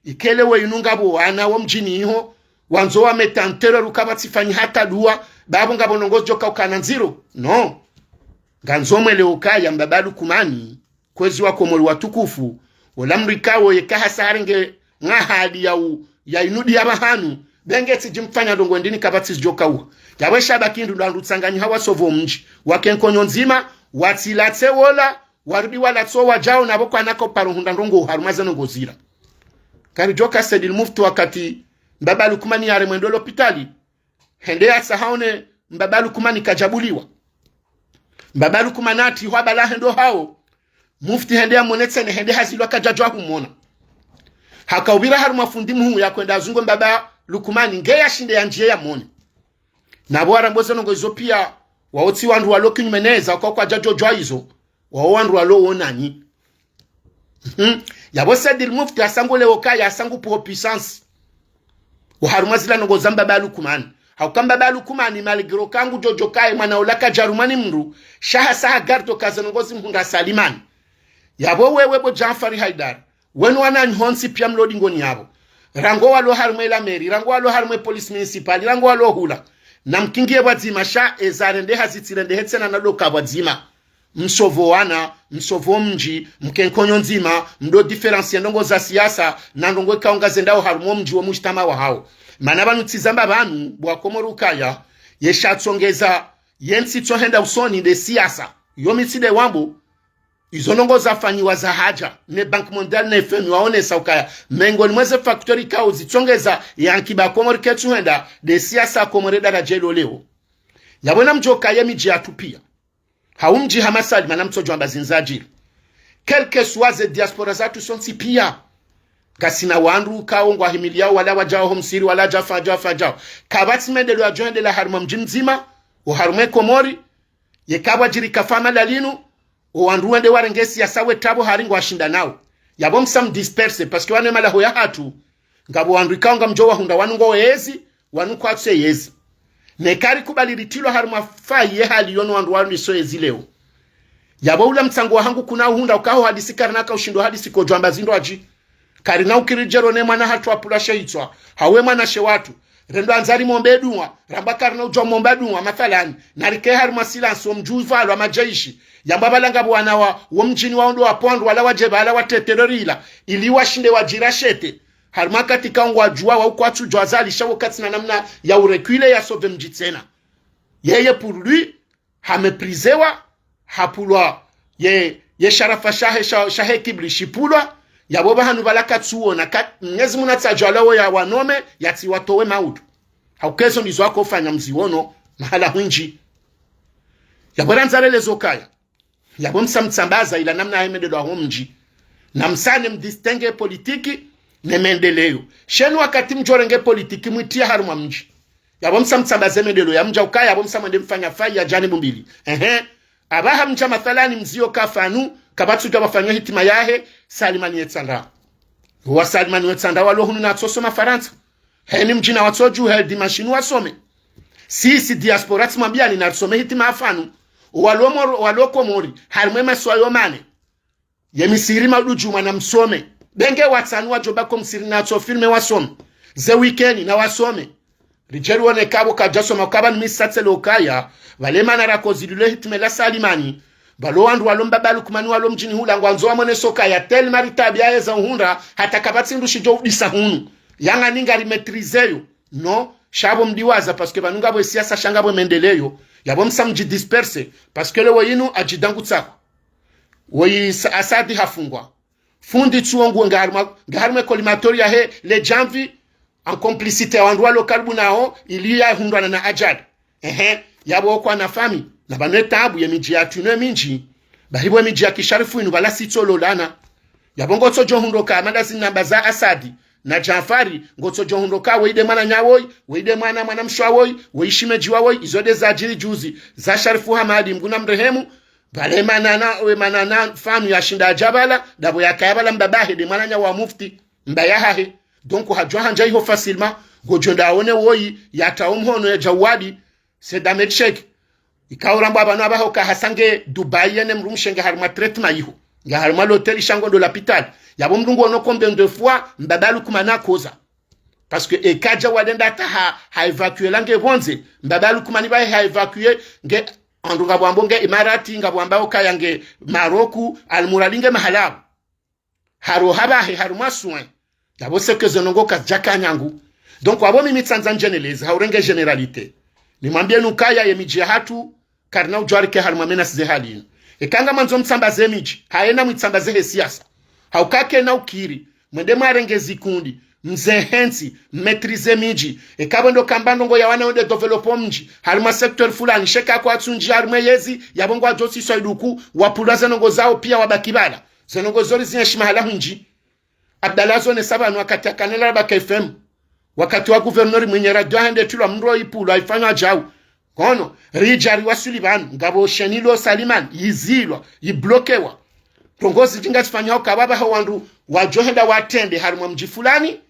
Ika leo inu ngapvo wana wo mdjini iho, wandzo wa mettre en terreur uka pvatsifanyi hata duwa, bapvo ngapvo ndrongoo zidjo ka ukana ndziro. No. Ngandzo mwelewe ukaya mbaba Lukumani, kwezi wa Komori watukufu, ola mndru ikao yeka hasa harenge ngahadi ya u, ya inudi ya pvahanu, be nge tsidji mfanya ndrongoo ndini kapvatsi zidjo kauha. Yapvo esha baki ndru ndo wandru tsanganyiha wasopvo mdji, wake nkonyo ndzima, watsilatse wola, warudi walatso wadjao napvo kwana ka uparo hundra ndrongoo harumwa ze ndrongoo zila. Karidjo ka Said al-Mufti wakati Mbaba Lukumani yaremwe ndo lapitali. Hende yatsahe yaone mbaba Lukumani kadjabuliwa. Mbaba Lukumani yatrihwa bala hendo hawo. Mufti hende yamone tsena, hende hazilwa kadjadjuwa humona. Haka upvira harumwa fundi mhuu yakwenda yazunge mbaba Lukumani, nge yashinde yandjiye yamone. Na pvo warambwa ze ndrongoo izo piya, wawo tsi wandru walo kinyume neza, kwa kwadjadjodjuwa izo, wawo wandru walo wonanyi. Mhm. Yapvo Said al-Mufti yasa ngu lewo kaya, yasa ngu pvuho puissance. Oharumwa zila ndrongoo za mbaba Lukumani. Hauka mbaba Lukumani, malgré ka ngudjodjo kaye mwana ula kadjarumwa ni mndru, sha hasa hagarde ka ze ndrongoo zimhundra Salimani. Yapvo wewe bo Djanfari Haidara, wenu wananyi hontsi piya mlo dingoni yapvo. Rangu walo harumwa la mairie, rangu walo harumwa police municipale, rangu walo hula. Namkingiye pvwadzima sha eza rendeha zitsirendehe tsena na doka pvwadzima. Msopvo wana, msopvo mdji, mke nkonyo ndzima, mdo différencier ndrongoo za siasa, na ndrongoo ikao ngazendao harumwa mdji wo mujtamaa wahawo. Mana pvanu tsi zamba pvanu, bo Wakomori ukaya, ye shatsongeza, ye ntsi tsohenda usoni nde siasa. Yo mi tsi de wambo, izo ndrongoo zafanyiwa za hadja, ne Banque Mondiale ne F M I waonesa ukaya, mengoni mwa ze facteur ikao zitsongeza, ye ankiba Komori ketsuhenda, nde siasa Komori daradja ilo leo. Yapvo namdjuwe ukaya ye midji yatru piya. Hau mdji hama Salimani namtsodjuwa amba zindji zadjiri. Quel que soit ze diaspora zatru zontsi piya. Ngasina wandru ikao ngwahimiliyao wala wadjao ho msihiri wala djafa djafa djao. Kapvatsi mendeleo yadjoendelea harumwa mdji mdzima, oharumwa ye Komori, yeka pvwadjiri kafa malali nu, owandru wende warenge siasa we tabu hari ngwashinda nao. Yapvo msa mdisperse, parce que wanu ye malaho yahatru, ngapvo wandru ikao ngamdjo wahundra wanu ngo wezi, wanu kwatsu yezi. Neka rikubali ritrilwa harumwa fayi ye hali yo no wandru wanu iso yezi leo. Yapvo ula mtsango wahangu kuna uhundra ukaho hadisi karina ka ushindo hadisi kodjo amba zindru adji. Karina ukiri djero ne mwana hatru apvulwa she hitswa. Hau ye mwanamshe watru. Rendo andza rimombe duwa, ramba karina udjuwa momba duwa, mathalani, na rike harumwa silence, wo mdji upvalwa madjeshi, yamba pvala ngapvo wana wa, wo mdjini wawo ndo wapvo wandru wala wadje pvala watetere rila, ili washinde wadjirachete, harumwa wakati ikao ngwadjuwa wao kwatsudjuwa zalisha wakati na namna ya ureculer ya sauver mdji tsena. Yeye pour lui, haméprisewa, hapvulwa, ye, ye sharafa shahe, sha, shahe kibri shipvulwa, yapvo pvahanu pvala katsuona, ka, Mnyezi Mungu natsadjwalawo ya wanome, yatsiwatowe maudu. Hauka ezo ndizo akofanya mziono, mahala hwindji. Yapvo randza relezo kaya. Yapvo msa mtsambaza ila namna ye mendeleo yaho mdji. Na msa ne mdistingue politiki ne mendeleo. Shenu wakati mdjorenge politiki mwitriya harumwa mdji. Yapvo msa mtsambaze mendeleo ya mdji ukaya, yapvo msa mwende mfanya fayi ya janibu mbili. Ehe. Apvaha mdja mathalani mzio kafa nu, kapvatsudja pvafanywa hitima yahe, Salimani ye Tsandra. Wa Salimani we Tsandra walo hunu natsosoma Farantsa. Heni mdjini watsodju he dimanche nu wasome. Sisi diaspora tsimwambiyani narisome hitima afanu. Walo Moro, walo Komori, harimwa ye masiwa yo mane. Ye misihiri maudu djumwa na msome. Benge watsanu wadjo baki ho msihirini natso filme wasome. Ze weekend na wasome. Ridje rione kapvo kadjasoma kaba ni misatselo kaya. Pvale mana rakozi lile hitima la Salimani. Pvalo wandru walo mbaba Lukumani walo mdjini hula ngwandzo wamone so kaya tel maritabi yeza uhundra hata kapvatsi ndru shidjo udisa hunu. Yanga ninga rimaîtriser yo. No, sha pvo mdiwaza, parce que pvanu ngapvo siasa sha ngapvo mendeleo, yapvo msa mdjidisperse, parce que leo yinu adjidangu tsako. Woyi sa, Asadi hafungwa. Fundi tsuwo ngu ngaharimwa, ngaharimwa ye collimateur yahe, le janvi, en complicité ya wandru walo karibu nawo, ili yahundrwana na ajali. Ehe, yapvo kwana fami, na pvanu ye tabu ye midji yatru inu ye mindji. Bahi pvo ye midji ya kisharifu inu pvala sitsololana. Yapvo ngotsodjo hundro ka mada zinamba za Asadi, na Janfari, ngotsodjo hundro ka weyi de mwananya woyi, weyi de mwana, mwanamshe wawoyi, weyi shemedji wawoyi, izo de zadjiri juzi, za Sharifu Hamadi, Mngu namrehemu, pvale manana, we manana, fanu yashinda ajabala, dapvo yakaya pvala mbabahe de mwananya wa mufti, mbaya hahe. Donc hadjwa handja iho facilement, ngodjo enda aone woyi, yatao mhono ya Jawadi, Said Ahmed Cheikh. Ikao rambwa pvanu apvaha uka hasa nge Dubai yene mdrumshe nge harimwa traitement iho. Nge harimwa l'hôtel sha ngo ndo lapitali. Yapvo mdru nguono combien de fois mbaba Lukumani akoza. Parce que eka Jawadi enda hata ha, ha évacuer la nge pvondze. Mbaba Lukumani pvahe ha évacuer nge wandru ngapvo wambao nge Imarati, ngapvo wambao kaya nge Maroku, Almurali nge mahala pvo. Haro hapvahe harumwa soin. Yapvo seke ze ndrongoo kazidjaka nyangu. Donc, wapvo mimi tsandza ndjeneleze, ha urenge généralité. Nimwambiyeni ukaya ye midji yahatru, karina udjwarike harumwa menace ze hali inu. Eka ngamwandzo mtsambaze midji, hayina mwitsambaze he siasa. Hauka kena ukiri, mwende mwarenge zikundi, Mze hentsi, maîtriser midji. Eka pvo ndo kamba ndrongoo ya wana wende développer mdji, harimwa secteur fulani, sha eka kwatsu ndji harimwa yezi, yapvo ngwadjo siswa iduku, wapvulwa ze ndrongoo zawo pia wabaki pvala. Ze ndrongoo zo rizienshi mahala hwindji. Abdallah zo nesa pvanu wakati akana la Baraka F M. Wakati wa gouverneur Mwinyi radio hende tulwa mndru ipvulwa ifanywa djau. Kono, ridja riwaswili pvanu, ngapvo sheni lo Salimani, yizilwa, yiblokewa. Ndrongoo zindji ngazifanywa hukaya pvapvaho wandru wadjo henda watrende harimwa mdji fulani,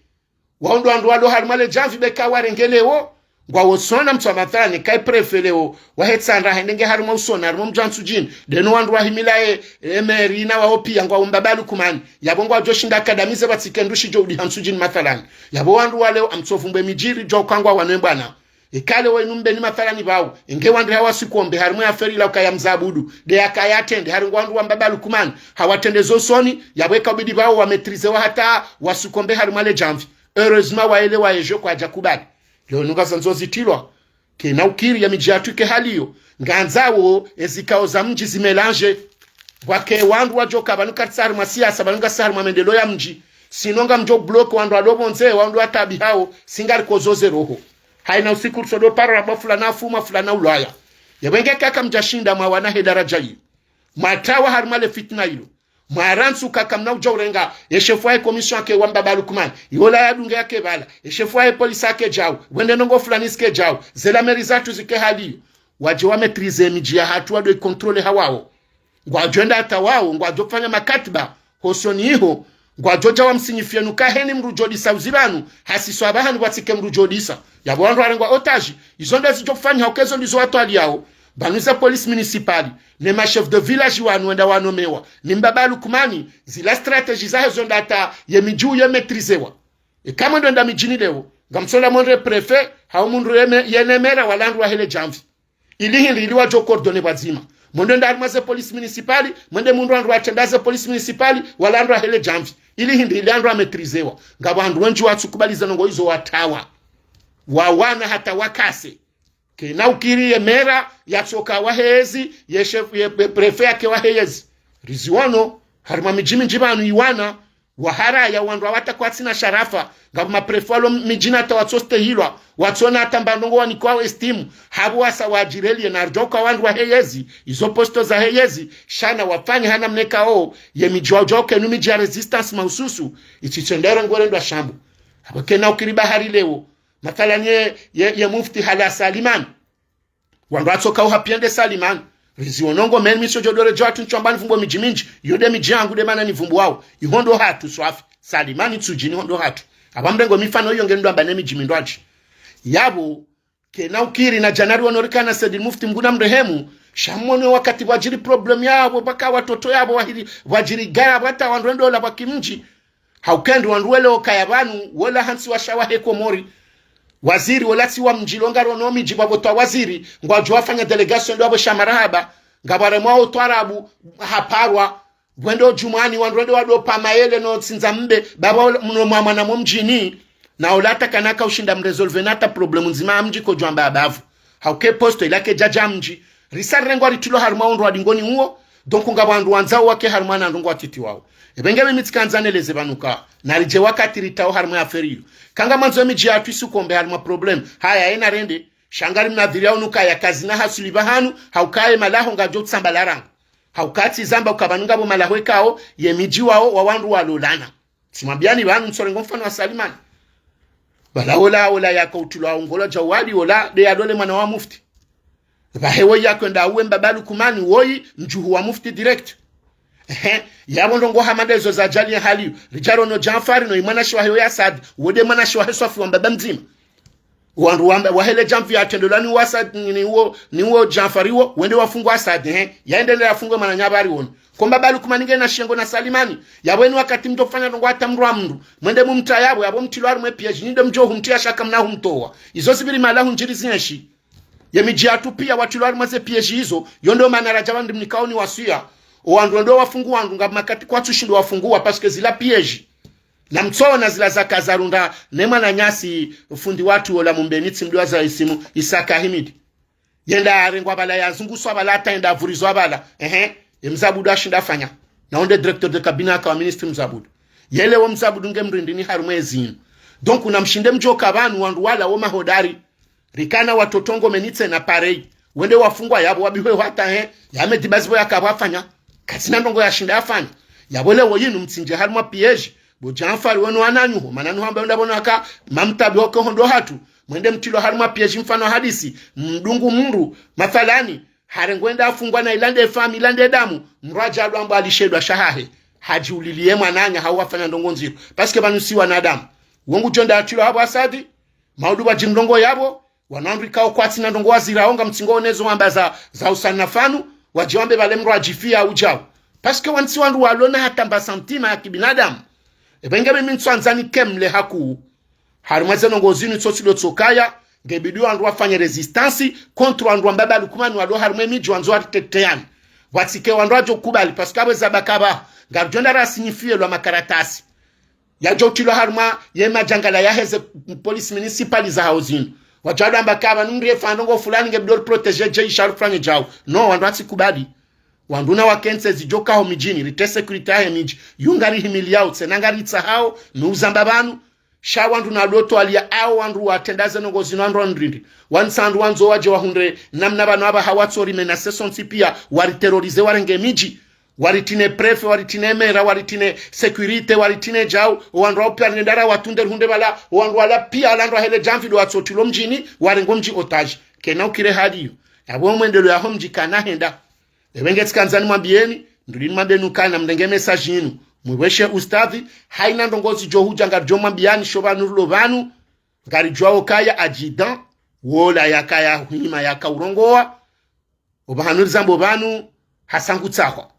wahundru wandru walo harimwa le djamvi beka warenge leo, ngwawo usoni mtsu wa mathalani, eka ye préfet leo, wahe Ntsandra hende nge harimwa usoni, harimwa mdji wa Ntsudjini, ndeno wandru wahimila ye, ye mairie na wawo pia ngwawo Mbaba Lukumani, yapvo ngwadjo shinda wakadamize pvatsike ndru shidjo udiha Ntsudjini mathalani. Yapvo wandru wa leo amtsovumbwe midji ridjo ukaya ngwawo wanu mbwana. Eka leo inu Mbeni mathalani pvao, enge wandru hawasukombe harimwa ye affaire ila ukaya Mze Abudu, nde yakaya yatrende, hari ngwandru wa Mbaba Lukumani, hawatrende zo usoni, yapvo eka ubidi pvao wa maîtriser wa hata wasukombe harimwa le djamvi. Heureusement waelewa yedjo kwadja kubali. Leo nunga zandzo zitilwa. Kena ukiri ye midji yatru ike hali iyo. Ngandzawo ezikao za mdji zimélanger. Pvwake wandru wadjo ka pvanu karitsi harimwa siasa, pvanu ngasi harimwa mendeleo ya mdji. Sinon ngamdjo bloquer wandru walo pvondze, wandru wataabihao, si ngarikozo ze roho. Haina usiku ritsodo parwa pvo fulana afumwa fulana ulwaya. Yapvo nge kaka mdjashinda mwawana he daraja iyo. Mwatawa harimwa le fitna ilo. Mwarantsu kaka mna udja urenga, ye shefu wahe commission ake wa Mbaba Lukumani. Yola yadunge yake pvala. Ye shefu wahe police ake djau. Wende ndrongoo fulani zike djau. Zela mairie zatru zike hali iyo. Wadje wa maîtriser midji yahatru wado icontrôler hawawo. Ngwadjo enda hata wawo, ngwadjo fanya makatiba, hosoni iho, ngwadjo dja wamsinyifie nuka heni mndru djodisa uzi pvanu, hasiswa pvahanu pvatsike mndru djodisa. Yapvo wandru warengwa otage, izo nde zidjo fanya hukaya izo ndizo watwaliyao. Pvanu ze police municipale, ne ma chef de village wanu wenda wanomewa, ni Mbaba Lukumani, zila stratégie zahe zo nda hata ye midji uyo maîtrisewa. Eka mwendo enda midjini leo, ngamtsola mwendre préfet, hau mundru yeme, yene maire wala wandru wahe le djamvi. Ili hindri ili wadjo coordonner pvwadzima. Mwendo enda harimwa ze police municipale, mwende mundru wandru watrenda ze police municipale, wala wandru wahe le djamvi. Ili hindri ili wandru wa maîtrisewa. Ngapvo wandru wendji watsukubali ze ndrongoo izo watawa. Wawana hata wakase. Kena ukiri ye maire yatsoka wahe yezi, ye chef, ye, ye préfet yake wahe yezi. Riziono, harimwa midji mindji pvanu iwana, waharaya wandru wawata kwatsina sharafa, ngapvo ma préfet walo midjini hata watsostehilwa, watsona hata mba ndrongoo wanikwao estime, hapvo wasa wadjirelie na ridjoka wandru wahe yezi, izo poste zahe yezi, sha na wafanye hana mna ikao, ye midji wadjo ukaya inu midji ya résistance mahususu, itsi tsendere ngorendwa shambu. Hapvo kena ukiri bahari leo, mathalani ye, ye, ye mufti hala Salimani. Wandru watsoka uha pia nde Salimani. Riziono ngo meni mi sodjo dore djo hatru ntsamba nivumbuo midji mindji. Iyo nde midji yangu nde mana nivumbuao. Iho ndo hatru swafi. Salimani Ntsudjini iho ndo hatru. Apva mrengo mifano iyo nge ndo amba ne midji mindrwadji. Yapvo, kena ukiri na djana riono rikana Said Mufti Mngu namrehemu. Sha mwono wakati pvwadjiri problème yapvo, pvwaka watoto yapvo wahiri, pvwadjiri gaya pvwata wandru wendo ola pvwaki mdji. Hauka ndo wandru wele okaya pvanu, wola hantsi washa wahe Komori. Waziri, wola tsi wa mdji lo ngarono midji pvwapvo twa waziri, ngwadjo wafanya délégation ndo apvo sha marahaba, ngapvaremwa o twarabu, haparwa, pvwendo djumwani, wandru wende wado pama yele no tsindza mbe, pvapvo mno mwa mwana mo mdjini, na ola hata kana ka ushinda mrésolve na hata problème ndzima ya mdji kodjo amba apvapvo. Hauka e poste ila ke djadja mdji. Risa rirengwa ritrilwa harimwa ondro wa dingoni uwo. Donc ngapvo wandru wandzao wake harimwa na ndrongoo watiti wao. Epvenge mimi tsikandza neleze pvanu ka. Naridje wakati ritawo harimwa ye affaire iyo. Ka ngamwandzo emidji yatru isukombe harimwa problème. Haya, yena rende. Sha ngari mnadhiri yao nuka ya kazina hasuli pvahanu. Hauka ye malaho ngadjo tsamba la rangu. Hauka tsi zamba uka pvanu ngapvo malaho ekao. Ye midji wao wa wandru walolana. Tsimwambiani pvanu ntsorengo mfano wa Salimani. Pvala ola, ola yaka utrilwa ongolwa dja wali ola, nde yalole mwana wa mufti. Pvahe woyi yakwenda uwe Mbaba Lukumani woyi, mdjuhu wa mufti direct. Ehe, yapvo ndrongoo hama ndezo zadjali ye hali iyo. Ridjarono Djanfari no imwanashe wahe oya Saadi, wo nde mwanashe wahe Swafi wa mbaba mdzima. Wandru wa, wahe le djamvi yatrendelwa ni wa Saadi, ni, ni wo, ni wo Djanfari wo, wende wafungwa Saadi, he. Yaende nde yafungwe mwananya pvwari wono. Ko Mbaba Lukumani ngena shengo na Salimani. Yapvo eni wakati mdjo fanya ndrongoo hata mndru wa mndru. Mwende mumtra yapvo, yapvo mtrilwa harimwa e piège, nyi nde mdjo humtria sha kamna humtowa. Izo zipviri mahala hundjiri zienshi. Ye midji yatru pia watrilwa harimwa ze piège izo, yo ndo mana radja pvandru mnikao ni waswiya. O wandru wendo wafungua wandru ngapvo makati kwatsu shindo wafungua, parce que zila piège. Na mtsona zila zaka zarunda ne mwananyasi fundi watru ola Mumbeni tsimdjuwa za isimu Isaka Himidi. Yenda yarengwa pvala yazunguswa pvala hata yenda yavurizwa pvala. Ehe, ye Mze Abudu ashinda afanya. Na wo nde directeur de cabinet aka wa ministre Mze Abudu. Yele wo Mze Abudu nge mrindini harimwa ezinu. Donc namshinde mdjoka pvanu wandru wala wo mahodari. Rikana watoto Ngomeni tsena pareil. Wende wafungwa yapvo wabihwe hata he. Ya Medi Bazi pvo yakapvo afanya. Katsina ndrongo yashinda afanya. Yapvo leo yinu mtsindje harimwa piège. Bo Djanfari wenu wananyu ho. Mana nuhamba wenda pvono haka mamtabi wake hondo hatru. Mwende mtilwa harimwa piège mfano hadisi. Mdungu mndru. Mathalani. Harengwa enda afungwa na ilande famu, ilande damu. Mdru adja adwamba alishedwa shahahe. Hadjiulilie mwananya hau wafanya ndrongo ndziro. Parce que pvanu si wanadamu. Wo ngudjo enda atilwa hapvo Asadi. Maudu pvadji ndrongo yapvo. Wanandru ikao kwatsina ndrongo wazirao ngamtsingo onezo wamba za, za usana fanu. Wadjiwambe pvale mdru adjifia udjao. Parce que wantsi wandru walona hata mba santima ya kibinadamu. Epvenge mimi ntsuandzani kemle haku. Harimwa ze ndrongo zinu tso tsi ndo tsokaya, ngebidi wandru wafanye résistance contre wandru wa Mbaba Lukumani walo harimwa emidji wandzo wariteteani. Pvatsike wandru wadjo kubali, parce que apvo eza bakaba, ngaridjo enda ra signifié lwa makaratasi. Yadjo tilwa harimwa ye madjangala yaheze police municipale za hao zinu. Wadjo wadwamba kaba, numri efa ndrongo fulani ngebidi ori protéger dje isharu fulani djao. No, wandru watsi kubali. Wandru na wakentsi zidjo kaho midjini, rite sécurité yahe midji. Yu ngari himiliao, tsena ngari tsahao, mi uzamba pvanu, sha wandru na doto alia ao wandru watrenda ze ndrongo zinu wandru wandrindri. Wantsi wandru wandzo wadje wahundre namna pvanu apvaha watso rimena se sontsi pia, wariterroriser warenge midji. Waritrine préfet, waritrine maire, waritrine sécurité, waritrine djau, wandru wao pia rinenda ra watunde rihundre pvala, wandru wala pia wala wandru wahele djamvi ndo watso tilwa mdjini, warengo mdji otage. Kena ukire hali iyo. Yapvo mwendelo yaho mdji kana henda. Epvenge tsikandzani mwambieni, nduli nimwambieni ukana mrenge message inu. Mweweshe ustadhi, haina ndrongo zidjo hudja ngaridjo mwambiani sho pvanu rilo pvanu, ngaridjuao kaya adjudant, wola yakaya hwima yaka urongoa, opvahanu rizambo pvanu, hasangu tsahwa.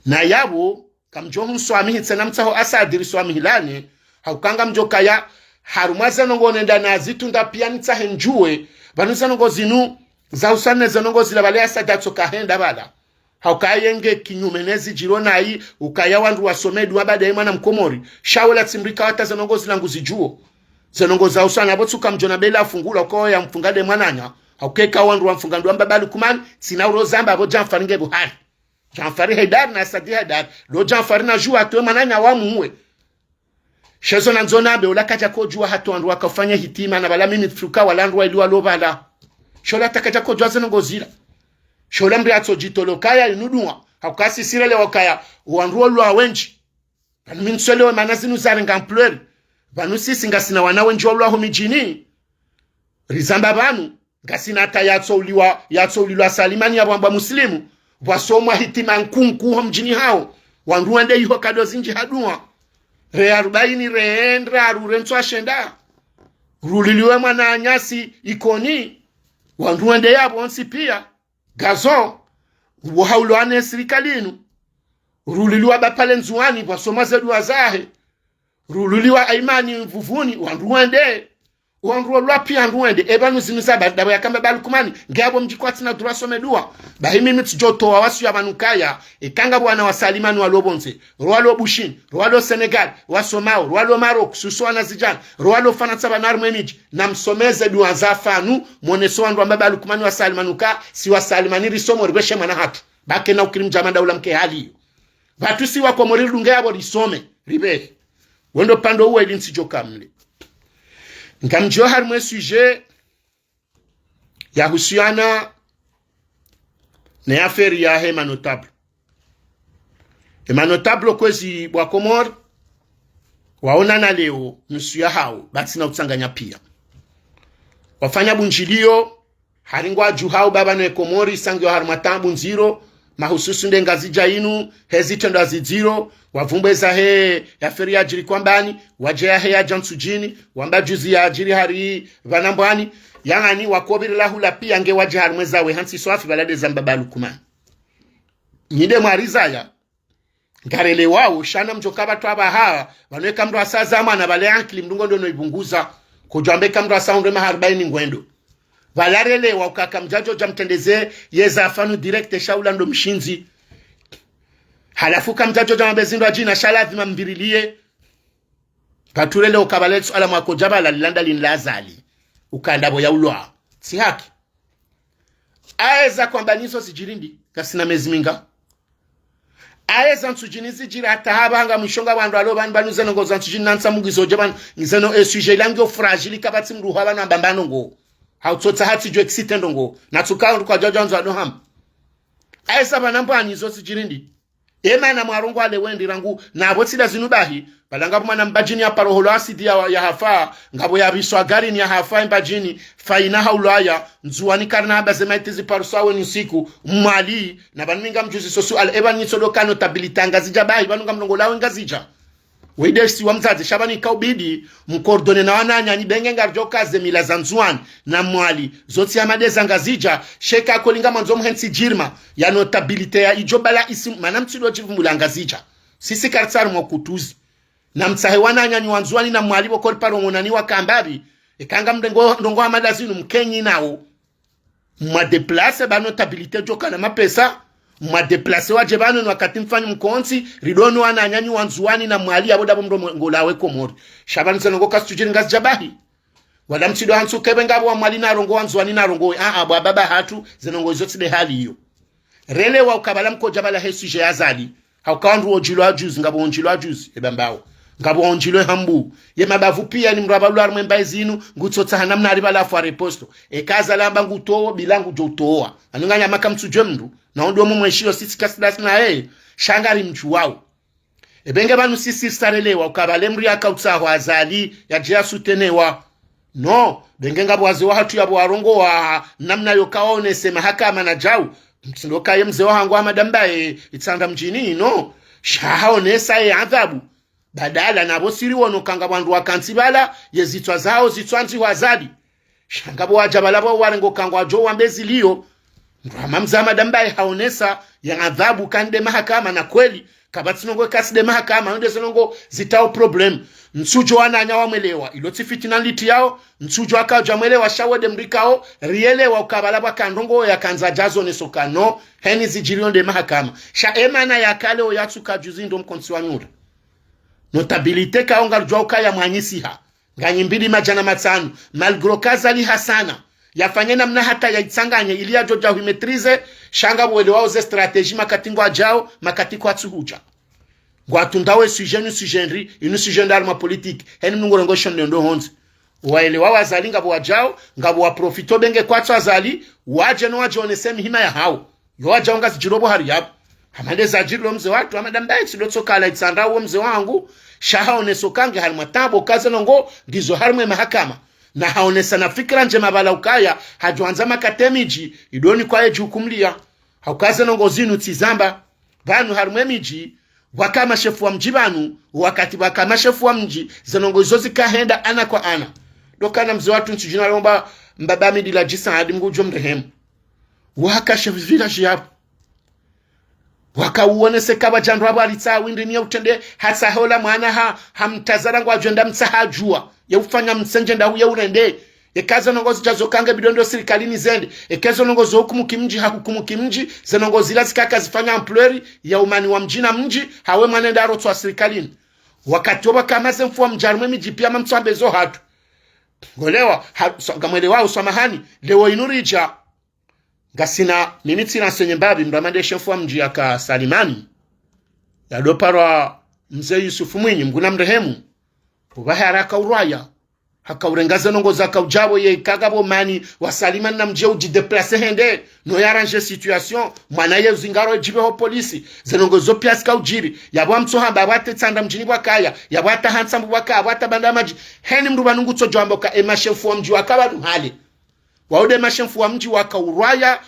Na yapvo, kamdjo hunswamihi tsena mtsaho Asadi riswamihilane, hauka ngamdjo kaya, harumwa ze ndrongo nenda na zitunda pia nitsahe ndjuwe, pvanu ze ndrongo zinu, za usane ze ndrongo zila pvale Asadi atsoka henda pvala. Hauka yenge kinyume nezi djiro nayi, ukaya wandru wasome dua baada ye mwana Mkomori. Sha wola tsi mdru ikao hata ze ndrongo zila nguzidjuo. Ze ndrongo za usana pvo tsuka mdjo na bela afungulwa ko ya mfunga nde mwananya. Hauka eka wandru wamfunga ndo wa Mbaba Lukumani, tsina uro zamba pvo Djanfari nge pvo hari. Djanfari Haidari na Asadi Haidari. Lo Djanfari na djuwa atowe mwananya wamuwe. Shezo nandzo nambe, ola kadja kodjuwa hata wandru wakafanya hitima na pvala mimi tsuka wala wandru waili walo pvala. Shola takadja kodjuwa ze ndrongo zila. Shola mdru atso djitolokaya inu dua. Hauka sisi relewa ukaya, wandru wolwa wendji. Pvanu mi ntsuelewe mana zinu zarenga ampleur. Pvanu sisi ngasina wana wendji wolwa ho midjini. Rizamba pvanu. Ngasina hata yatsouliwa, yatsoulilwa Salimani yapvo amba Muslimu, pvwasomwa hitima nkunku ho mdjini hao, wandru wende iho kado zindji ha dua. Re arubaini rendre aru rentswa shenda. Ruliliwe mwananyasi Ikoni, wandru wende yapvo wontsi pia. Gazo, uwo haulwa ne sirikali inu. Ruliliwa Bapale Ndzuwani, pvwasomwa ze dua zahe. Ruliliwa Aimani Mvuvuni, wandru wende. Wandru wolwa pia wandru wende, epvanu zinu za bari dapvo yakamba Mbaba Lukumani, nge apvo mdji kwatsina dura some dua. Bahi mimi tsidjo towa wasiya pvanu kaya, eka ngapvo wana wa Salimani walo pvondze, ro walo Bushini, ro walo Senegal, wasomao, ro walo Maroc, susu wanazidjana, ro walo Farantsa pvanu harimwa emidji, namsomeze dua za pvanu, mwoneso wandru wa Mbaba Lukumani wa Salimani uka, si wa Salimani risomo ripveshe mwana hatru. Ba kena ukiri mdjama daula mke hali iyo. Pvatsu si wa Komori ridunge yapvo risome, ripvehe. Wendo pvandru uwe ili ntsidjo kamle. Ngamdjo harimwa e sujet yahusuyana ne affaire yahe ma notable. E ma notable kwezi bwa Komori, waonana leo, nusu yahao, batsina utsanganya pia. Wafanya bundjilio, hari ngwadjuhao ba pvanu e Komori, sangiwa harimwa taabu ndziro, mahususu nde Ngazidja inu, he zitrendwa zidziro, wavumbweza he, ye affaire yadjiri Kwambani, wadje yahe yadja Ntsudjini, wamba juzi yadjiri hari pvanu Mbwani, yaani wakobiri la hula pia nge wadje harimwa ezawe hantsi swafi pvala nde za Mbaba Lukumani. Nyi nde mwarizaya, ngarelewao, sha namdjo kapvatwa pvaha, pvanu eka mdru asa zamana pvale ankili mdru ngondo no ipvunguza, kodjwamba eka mdru asa hundre maha arubaini ngwendo. Pvala relewa uka kamdjadjo dja mtrendeze, yeza pvanu direct sha ula ndo mshindzi. Halafu kamdjadjo dja mwambe zindru adjina sha lazima mvirilie. Pvatsu relewa uka pvale suala mwakodja pvala lilanda lini la Azali. Uka ndapvo yaulwa. Tsi haki. Aye za Kwambani izo zidjiri ndi, ngasina mezi minga. Aye za ntsudjini zidjiri hata hapvaha ngamwisho nga wandru walo pvanu, pvanu ze ndrongoo za ntsudjini nantsa mugizo dje pvanu, ze ndrongoo e sujet ila ngiyo fragile kapvatsi mndru hwa pvanu amba mba ndrongoo. Hautsotsaha tsidjo exciter ndrongoo. Natsuka ndru kwadjadja ndzo ado hamba. Aye sa pvanu mbwani zo zidjiri ndi. Emana mwarongoa le wendi rangu, na pvo tsi nda zinu bahi, pvala ngapvo mwana Mbadjini ya paro holo asidi ya, ya hafa, ngapvo ya biswa garini ya hafa Mbadjini, faina haulwaya, Ndzuwani karina hamba ze maiti ziparuswa weni usiku, Mwali, na pvanu mi ngamdjuziso suala, eba nitsodoka notabilité Ngazidja bahi, pvanu ngamlongolao Ngazidja. Weyi nde isiwa mdzadze, sha pvanu ikaubidi, mcoordonner na wananyanyu benge ngaridjo kaze mila za Ndzuwani, na Mwali, zo tsi ya madeza Ngazidja, sheka kolinga mwandzo mhentsi djirma, ya notabilité ya idjo bala isimu, mana mtsido djivumbula Ngazidja. Sisi karitsaru mwa kutuzi. Na mtsahe wananyanyu wa Ndzuwani na Mwali pvo koli paro monani wakamba pvi, eka ngamrengo ndrongoo hama nda zinu mkenyi nao. Mwa déplacer ba notabilité djoka na mapesa, mwa déplacer wadje pvanu ni wakati mfanyi mkontsi, ridono wananyanyu wa Ndzuwani na Mwali yapvo ndapvo mrongolao we Komori. Sha pvanu ze ndrongoo kazitsudjiri Ngazidja bahi. Wala mtsido hantsu kebe ngapvo wa Mwali narongowe, wa Ndzuwani narongowe. Aa, bwa baba hatru, ze ndrongoo izo tsi nde hali iyo. Relewa uka pvala mkodja pvala he sujet ya Azali. Hauka wandru wondjilwa juzi, ngapvo wondjilwa juzi, eba mbao. Ngapvo wondjilwa hambu. Ye mabavu piya ni mraba lwa harumwe mbayi zinu, ngutsotsaha namna ari pvala afwa riposto. Eka Azali amba ngutowo, bila ngudjo utowa. Anu nganyama kamtsudjuwe mndru. Na ondo mumweshiyo sisi kasi nda si naye. Sha ngarimdjuwao. Ebenge pvanu sisi risarelewa, uka pvale mri yaka utsaho Azali, yadje yasoutenewa. No, benge ngapvo wazee wahatru yapvo warongowa, namna yoka waonese mahakama na djau. Mtsindo kaye mzee wahangu Hamada Mbaye, Itsandra mdjini, no. Sha haonesa ye adhabu. Badala napvo siri wono ka ngapvo wandru wakantsi pvala, ye zitswa zao, zitswa ndzihu Azali. Sha ngapvo wadja pvala pvo warengo ka ngwadjo wambe zilio. Mndru hama mzee Hamada Mbaye haonesa ya adhabu ka nde mahakama na kweli. Kapvatsi ndrongoo kasi nde mahakama, yo nde ze ndrongoo zitao problème. Ntsudjo wananya wamwelewa, ilo tsi fitina nliti yao, ntsudjo akadja mwelewa sha wo nde mrikao, rielewa uka pvala pvwaka ndrongoo ya kandza djazo neso ka no, heni zidjiri yo nde mahakama. Sha emana ya kale o yatsuka juzi ndo mkontsi wa nyura. Notabilité kao ngaridjuwa ukaya mwanyisiha. Nganyi mbili madjana matsanu, malgré ka Azali hasana, yafanye namna hata yaitsanganye ili yadjo dja huimaîtriser, sha ngapvo welewao ze stratégie makati ngwadjao, makati kwatsuhudja. Ngwatrundao e sujet nu sujet ndri, inu sujet nda harumwa politique, heni mnungu rengo shonde ndo hondze. Waelewao Azali ngapvo wadjao, ngapvo waprofito benge kwatsu Azali, wadje no wadje onese mihima yahao. Yo wadja unga zidjiri pvo hari yapvo. Hama nde zadjiri lo mze watru, Hamada Mbaye tsido tsoka ala Itsandra wo mze wangu, sha haoneso ka nge harimwa taabu ka ze ndrongoo, ngizo harimwe mahakama. Na haonesa na fikira ndjema pvala ukaya, hadjo andza makati e midji, idoni kwaye djukumlia. Hauka ze ndrongoo zinu tsi zamba, pvanu harimwe midji, pvwaka mashefu wa mdji pvanu, wakati pvwaka mashefu wa mdji, ze ndrongoo izo zika henda ana kwa ana. Ndo kana mze watru ntsi djina lomba mbaba Midila Djisa hadi Mngu udjo mrehemu. Waka chef village yapvo. Waka uonese ka pvadja ndrwa pvwalitsa windri ni ya utrende hatsa hola mwana ha, hamtazara ngwadjo enda mtsaha djuwa. Ya ufanya msendje nda uye urende. Eka ze ndrongoo zidja zo ka nge bidondo sirikalini zende. Eka ze ndrongoo zo hukumu kimdji ha hukumu kimdji. Ze ndrongoo zila zika ka zifanya ampleur ya umani wa mdji na mdji. Hawe mwana enda arotswa sirikalini. Wakati wo pvwaka maze mfu wa mdji harimwe midji piya mamtsambe zo hatru. Ngolewa, ha, so, ngamwelewao samahani. Leo inu ridja. Ngasina, mimi tsina nsenye mbapvi, mndru hama nde shefu wa mdji yaka Salimani. Yado parwa mze Yusufu Mwinyi, Mngu na mrehemu. Upvahe haraka urwaya. Haka urenga ze ndrongoo zaka udjapvo ye ika ngapvo mani wa Salimani na mdji ye udji déplacer hende. No ya arranger situation. Mwana ye uzingaro ye djipve ho polisi. Ze ndrongoo zo piya zika udjiri. Yapvo amtso hamba, yapvo hata Itsandra mdjini pvwakaya. Yapvo hata Hantsambu pvwakaya, yapvo hata Bandamadji. Heni mndru pvanu ngutsodjo amba uka e mashefu wa mdji waka pvanu hale. Wao nde mashefu wa mdji waka urwaya,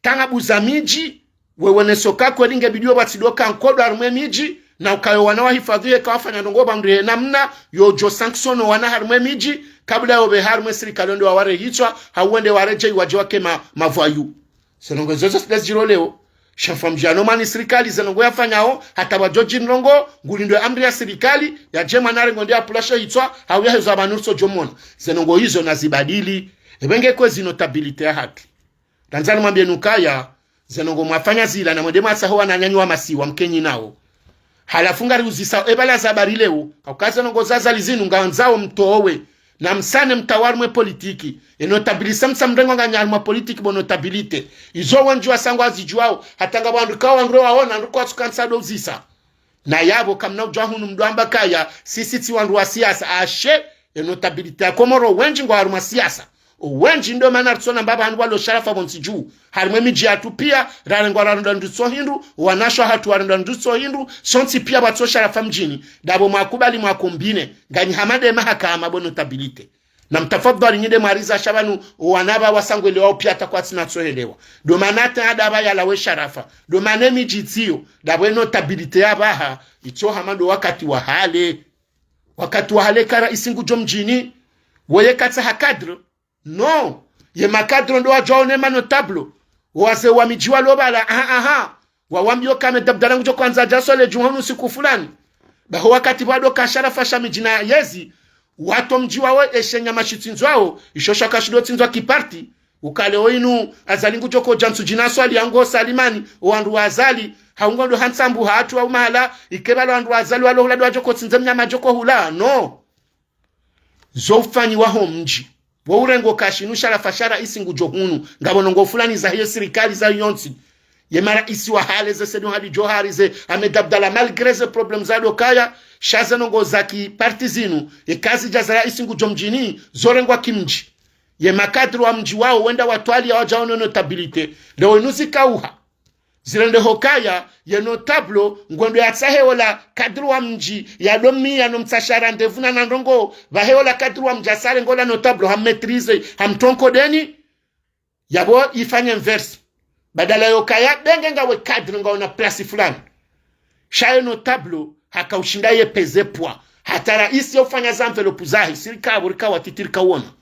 tanga buza midji, wewe neso ka kweli nge bidiyo pvwatsidoka nkodo harumwe midji, na ukayo wana wahifadhwi ye ka wafanya ndrongoo pvamdru he namna, yodjo sanctionner wana harumwe midji, kabla yopve harumwe sirikali wende wawarehitswa, hau wende waredjei wadje wake ma, mavoyous. Ze ndrongoo izo zo tsi nde zidjiri leo. Shefu wa mdji yano mani sirikali, ze ndrongoo yafanyao, hata pvwadjo djiri ndrongoo, ngulindo amri ya sirikali, yadje mwana harengwa nde apvula sho hitswa, hau yahezwa pvanu ritso djo mona. Ze ndrongoo izo na zibadili, epvenge kwezi notabilité yahatru. Ndandzani mwambiye nukaya, ze ndrongoo mwafanya zila na mwende mwatsaho wananyanyu wa masiwa mkenyi nao. Halafu ngari uzisa epvala za habari leo, hauka ze ndrongoo za Azali zinu ngandzao mtowe, Na msane mtawa harumwa ye politiki. Ye notabilité msa mrengo nganyi harumwa politiki bo notabilité. Izo wendji wasaya ngwazidjuwao. Hata ngapvo wandru kawo wandru waona, wandru kwatsu kansa ndo uzisa. Na yapvo kamna udjuwa hunu mdru amba kaya, sisi tsi wandru wa siasa. Ashe, ye notabilité ya Komoro wendji ngwa harumwa siasa. Owendji ndo mana ritsona mbapvi hanu walo sharafa pvontsi dju. Harimwa ye midji yatru piya, rarengwa rarendwa ndutso hindru, wanashe wahatru warendwa ndutso hindru, sontsi piya pvatso sharafa mdjini. Ndapvo mwakubali mwakombine, nganyi hama nde mahakama bo notabilité. Na mtafadhwali nyi nde mwariza sha pvanu, owana pva wasaya ngwelewao piya hata kwatsina tsohelewa. Ndo mana hata ndapva yalawe sharafa. Ndo mana ye midji tsiyo, ndapvo ye notabilité ya pvaha, itso hama ndo wakati wa hale. Wakati wa hale ka raisi ngudjo mdjini, woye katsaha cadre. Non. Ye ma cadre ndo wadjo waone ma notable. Wazee wa midji walo pvala, aha, aha. Wawambiyo ka Ahmed Abdallah ngudjo hwandza yadje yaswali djumwa hunu siku fulani. Baho wakati pvwado ka sharafa sha midji na yezi, watso mdji wawo eshe nyama shitsindzwao, isho shaka shindo tsindzwa ki parti. Ukale oyinu, Azali ngudjo kodja Ntsudjini yaswali, yango Salimani, owandru wa Azali, hau ngondo ha Ntsambu hatru hau mahala, ike pvala wandru wa Azali walo hula ndo wadjo kotsindze mnyama djo kohula, non. Zo ufanyiwa ho mdji. Wo urengo ka shinu sharafa sha raisi ngudjo hunu, ngapvo ndrongoo fulani zahe ye sirikali zahe yontsi. Ye maraisi wa hale ze Said Mohamed Djohar ze Ahmed Abdallah, malgré ze problèmes zado kaya, sha ze ndrongoo za ki parti zinu, ye kazidja za raisi ngudjo mdjini, zo rengwa ki mdji. Ye ma cadre wa mdji wawo wenda watwaliya wadja waone notabilité. Leo inu zikauha. Zirendeha ukaya, ye notable, ngwendo yatsahe ola cadre wa mdji, yado miya no mtsashara ndepvu na na ndrongoo, pvahe ola cadre wa mdji yasaya ngola notable, ham maîtriser, ham tronco deni, yapvo ifanye inverse. Badala yokaya, benge ngawe cadre ngawe na place fulani. Sha ye notable, haka ushinda ye peze pvwa. Hata raisi ya ufanya za enveloppe zahe, sirika pvo rika watiti rika wona.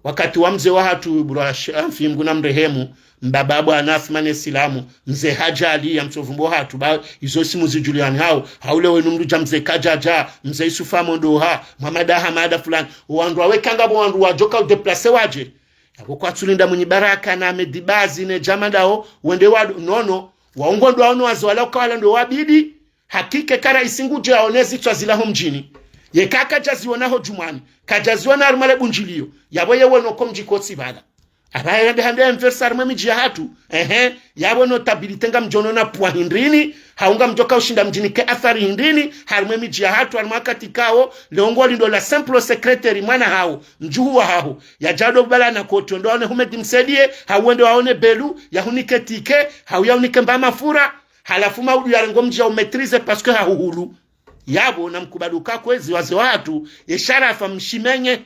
Wakati wa mze wahatru, bura sh-, amfi Mngu na mrehemu, mbaba bwana Athmane Silamu, mze Hadjali ya Mtsovumbo hatru, ba, izo simu zidjuliani hao, hau leo inu mdru dja mze Kadjadja, mze Yusufa Mondoha, Mwamada Hamada fulani, owandru wawe ka ngapvo wandru wadjo ka udéplacer wadje. Yapvo kwatsulinda Mwinyi Baraka na Ahmed Bazi ne djama ndao, wende wado, non, non, wao ngondo waono wazee wala uka wala ndo wabidi, hakika ka raisi ngudjo yaone zitswa zila ho mdjini. Yeka kadja ziona ho djumwani, kadja ziona harimwa le bundjiliyo, yapvo ye wone ko mdji kotsi pvala. Apvaha yende hande inverse harimwa ye midji yahatru, ehe, yapvo notabilité ngamdjo ona pvwa hindrini, hau ngamdjo ka ushinda mdjini ke athari hindrini, harimwa ye midji yahatru, harimwa wakati kawo, leo ngolindo la simple secrétaire mwana hawo, mdjuhu wahaho, yadjado pvala na koti, wende waone Houmed Msaidié, hau wende waone Belou, yahunike ticket, hau yahunike mba mafura, halafu maudu yarenge o mdji ya u maîtriser parce que hahuhulu. Yapvo na mkubali uka kwezi wazee wahatru, ye sharafa mshimenye.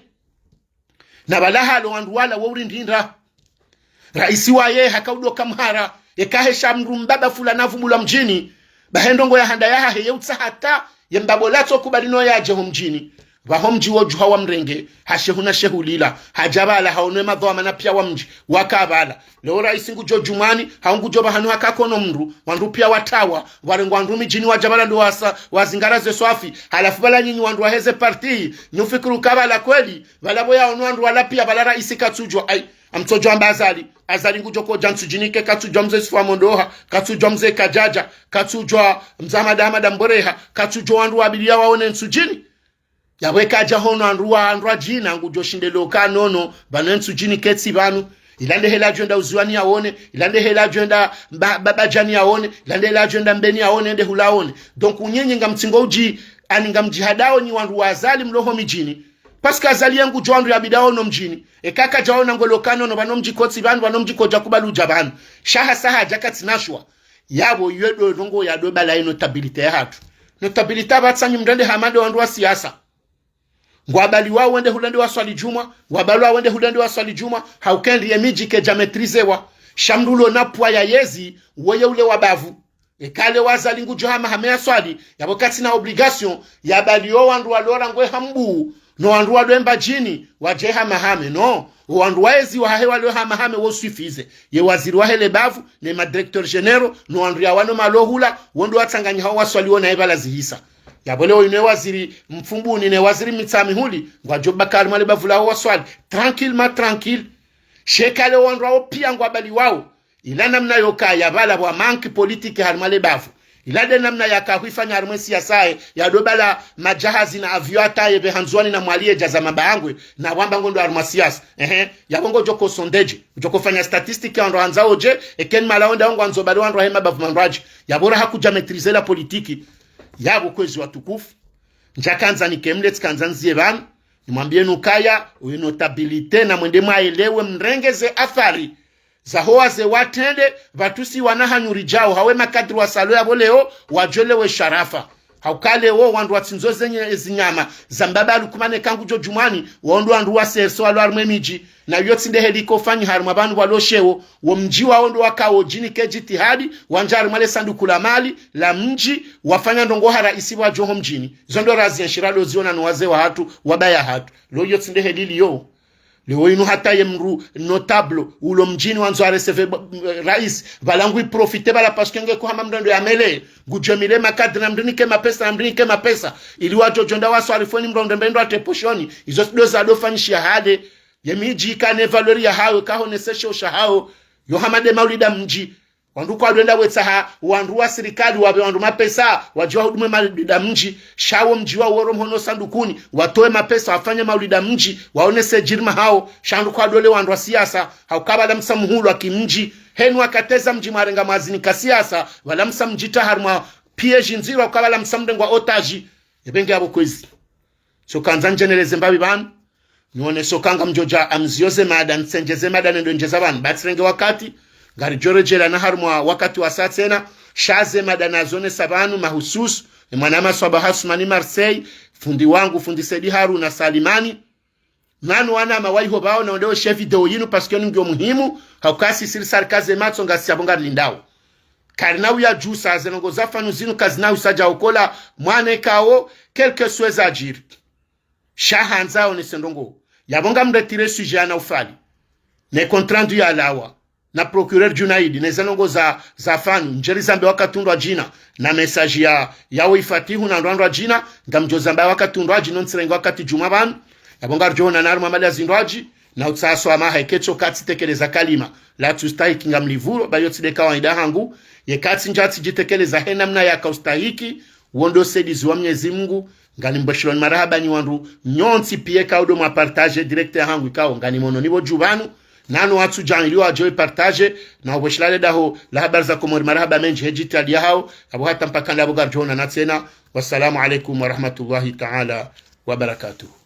Na pvala halo wandru wala wo urindinda. Raisi waye haka udo ka mhara, yeka hesha mdru mbaba fulani avumbulwa mdjini, bahe ndrongoo ya handa yahahe ye utsaha hata, ye mbaba ola tso kubali no yadje ho mdjini. Pvaho mdji wodjuha wamrenge, ha shehu na shehu lila, hadja pvala haono ye madhwamana piya wa mdji, waka pvala. Leo raisi ngudjo djumwani, hau ngudjo pvahanu haka kono mdru, wandru piya watawa, warengwa wandru midjini wadja pvala ndo wasa, wazingara ze swafi, halafu pvala nyinyi wandru wahe ze parti, nyi ufikiri uka pvala kweli, pvala pvo yaono wandru wala piya pvala raisi katsudjwa, ai, amtsodjwa amba Azali, Azali ngudjo kodja Ntsudjini ke katsudjwa mze Yusufa Mondoha, katsudjwa mze Kadjadja, katsudjwa mze Hamada Hamada Mboreha, katsudjwa wandru wabidi ya waone Ntsudjini. Yapvo eka hadja hono wandru wa, wandru wa djina ngudjo shinde lo ka non non, pvanu Ntsudjini ketsi pvanu. Ila nde hela djo enda uziwani yaone, ila nde hela djo enda mba, mba, Mbadjini yaone, ila nde hela djo enda Mbeni yaone, nde hula yaone. Donc, nyinyi ngamtsingo udji, ani ngamdjihadao nyi wandru wa Azali mlo ho midjini. Parce que Azali ye ngudjo wandru yabidi yaono mdjini. Eka kadja ona ngwelo ka non non, pvanu mdji kotsi pvanu, pvanu mdji kodja kubali udja pvanu. Sha hasa hadja katsina shwa. Yapvo iyo ndo ndrongoo yado pvala ye notabilité yahatru. Notabilité apvatsa nyi mrende hama nde wandru wa siasa. Ngwabaliwao wende hule nde waswali djumwa, ngwabaliwao wende hule nde waswali djumwa, hauka ndri ye midji kedja maîtrisewa. Sha mdru ulo na pvwa ya yezi, woye ule wa bavu. Eka le wa Azali ngudjo hama hame yaswali, yapvo katsina obligation, yabaliyo wandru walo Rangwe Hambu, no wandru walo Mbadjini, wadje hama hame, non. Wo wandru wa yezi wahahe walo hama hame wo suffisé. Ye waziri wahe le bavu, ne ma directeurs généraux, no wandru ya wano malo hula, wo ndo watsanganya hao waswali wo na ye pvala zihisa. Yapvo leo inu ye waziri Mfumbuni ne waziri Mitsamihuli, ngwadjo baki harimwa le bavu lawo waswali. Tranquillement, tranquille. Sha eka le wandru wawo piya ngwabaliwao. Ila namna yoka ya pvala pvwa manque politique harimwa le bavu. Ila nde namna yaka hwifanya harumwa e siasa ye, yadobala majahazi na avion hata yepve ha Ndzuwani na Mwali yedjaza mabangwe, na wamba ngondo harumwa siasa. Ehe, yapvo ngodjo ko sondedje, udjo ko fanya statistique ya wandru wandzao dje, eka ni mala wenda ngwandzo bali wandru wahe mabavu mandrwadji. Yapvo raha kudja maîtriser la politique. Yapvo kwezi watukufu. Ndjakandza nikemle tsikandza ndziye pvanu. Nimwambiye nukaya, uyu notabilité na mwende mwaelewe mrenge ze athari zaho wazee watrende, pvatsu si wana hanyu ridjao, hawe makadri wasalo yapvo leo, wadjwelewe sharafa. Hauka leo, wandru watsindzo zenye zinyama, za mbaba Lukumane kangu djo djumwani, wao ndo wandru wa serso walo harumwa e midji, na iyo tsi nde heli iko fanyi harumwa pvanu pvwalo sheo, wo mdji wao ndo wakao djinike djitihadi, wandja harumwa le sanduku la mali, la mdji, wafanya ndrongoo ha raisi wadjo ho mdjini. Zo ndo razi enshira ndo ziona no wazee wahatru, wabaya hatru. Lo iyo tsi nde heli liyo. Leo inu hata ye mdru notable ulo mdjini wandzo arecevoir ba- raisi, pvala ngu iprofiter pvala parce que nge kuhama mndru ndo ya mele, ngudjo mile makadri na mdru nike mapesa na mdru nike mapesa, ili wadjo djo nda waswarifu ni mdru ndo mbe ndo atre poshoni, izo tsi ndo zado fanyishiha hale, ye midji ikane valeur yahayo, kahonese sheo shahayo, yo hama nde maulida mdji, wandru kwadwenda wetsaha wandru wa sirikali wapve wandru mapesa, wadje wahudumu e maulida mdji, sha wo mdji wao woro mhono sandukuni, watowe mapesa, wafanye maulida mdji, waonese djirima hawo, sha wandru kwadole wandru wa siasa, hauka pvala msa muhulwa ki mdji, henu wakateza mdji mwarenga mwazinika siasa, pvala msa mdji ta harumwa piège ndziro, hauka pvala msa mrengwa otage, yepvenge yapvo kwezi. So kandza ndjeneleze mbapvi pvanu, nione so kanga mdjodja amziyo ze mada, ntsendje ze mada nendo ndjeza pvanu. Ba tsirenge wakati, ngaridjo redjela na harumwa wakati wa saa tsena, sha ze mada nazonesa pvanu mahususu, ni mwana maswaba Hasumani Marseille, fundi wangu, fundi Saidi Haruna Salimani, nanu wana mawaiho pvao na ondewe she video yinu, parce que ningiyo muhimu, hauka si siri sarika ze matso ngasi yapvo ngarilindao. Karina uya djusa, ze ndrongoo za pvanu zinu kazina usadja okola, mwana ikao, quelque soit zadjiri. Sha handza onese ndrongoo. Yapvo ngamretire sujet ya Naufali. Ne compte rendu ya lawa. Na procureur Djunaidi. Ne ze ndrongoo za, za pvanu. Ndjeri zambe wakati undrwadjina. Na message ya, yawo ifatihu na ndrwandrwadjina. Ngamdjo zamba wakati undrwadjina, ntsirenge wakati djumwa pvanu. Yapvo ngaridjo ona na harumwa mali ya zindrwadji. Na utsaha swamaha yeka tso katsitekeleza kalima. La tsustahiki ngamlipvulo, ba iyo tsi nde kawaida hangu. Yeka tsi ndja tsidjitekeleza he namna yaka ustahiki. Wo ndo usaidizi wa Mwenyezi Mungu. Nganimweshiloni marahaba nyi wandru nyontsi piya ikao ndo mwa partage direct ya hangu ikao nganimono ni pvo dju pvanu. Nanu watsu djangiliwa wadjo i partage. Na upvweshila le daho la Habari za Komori marahaba mendji he djitihadi yahao. Apvo hata mpaka ndapvo ngaridjo onana tsena. Wassalamu alaikum warahmatullahi taala wabarakatuh.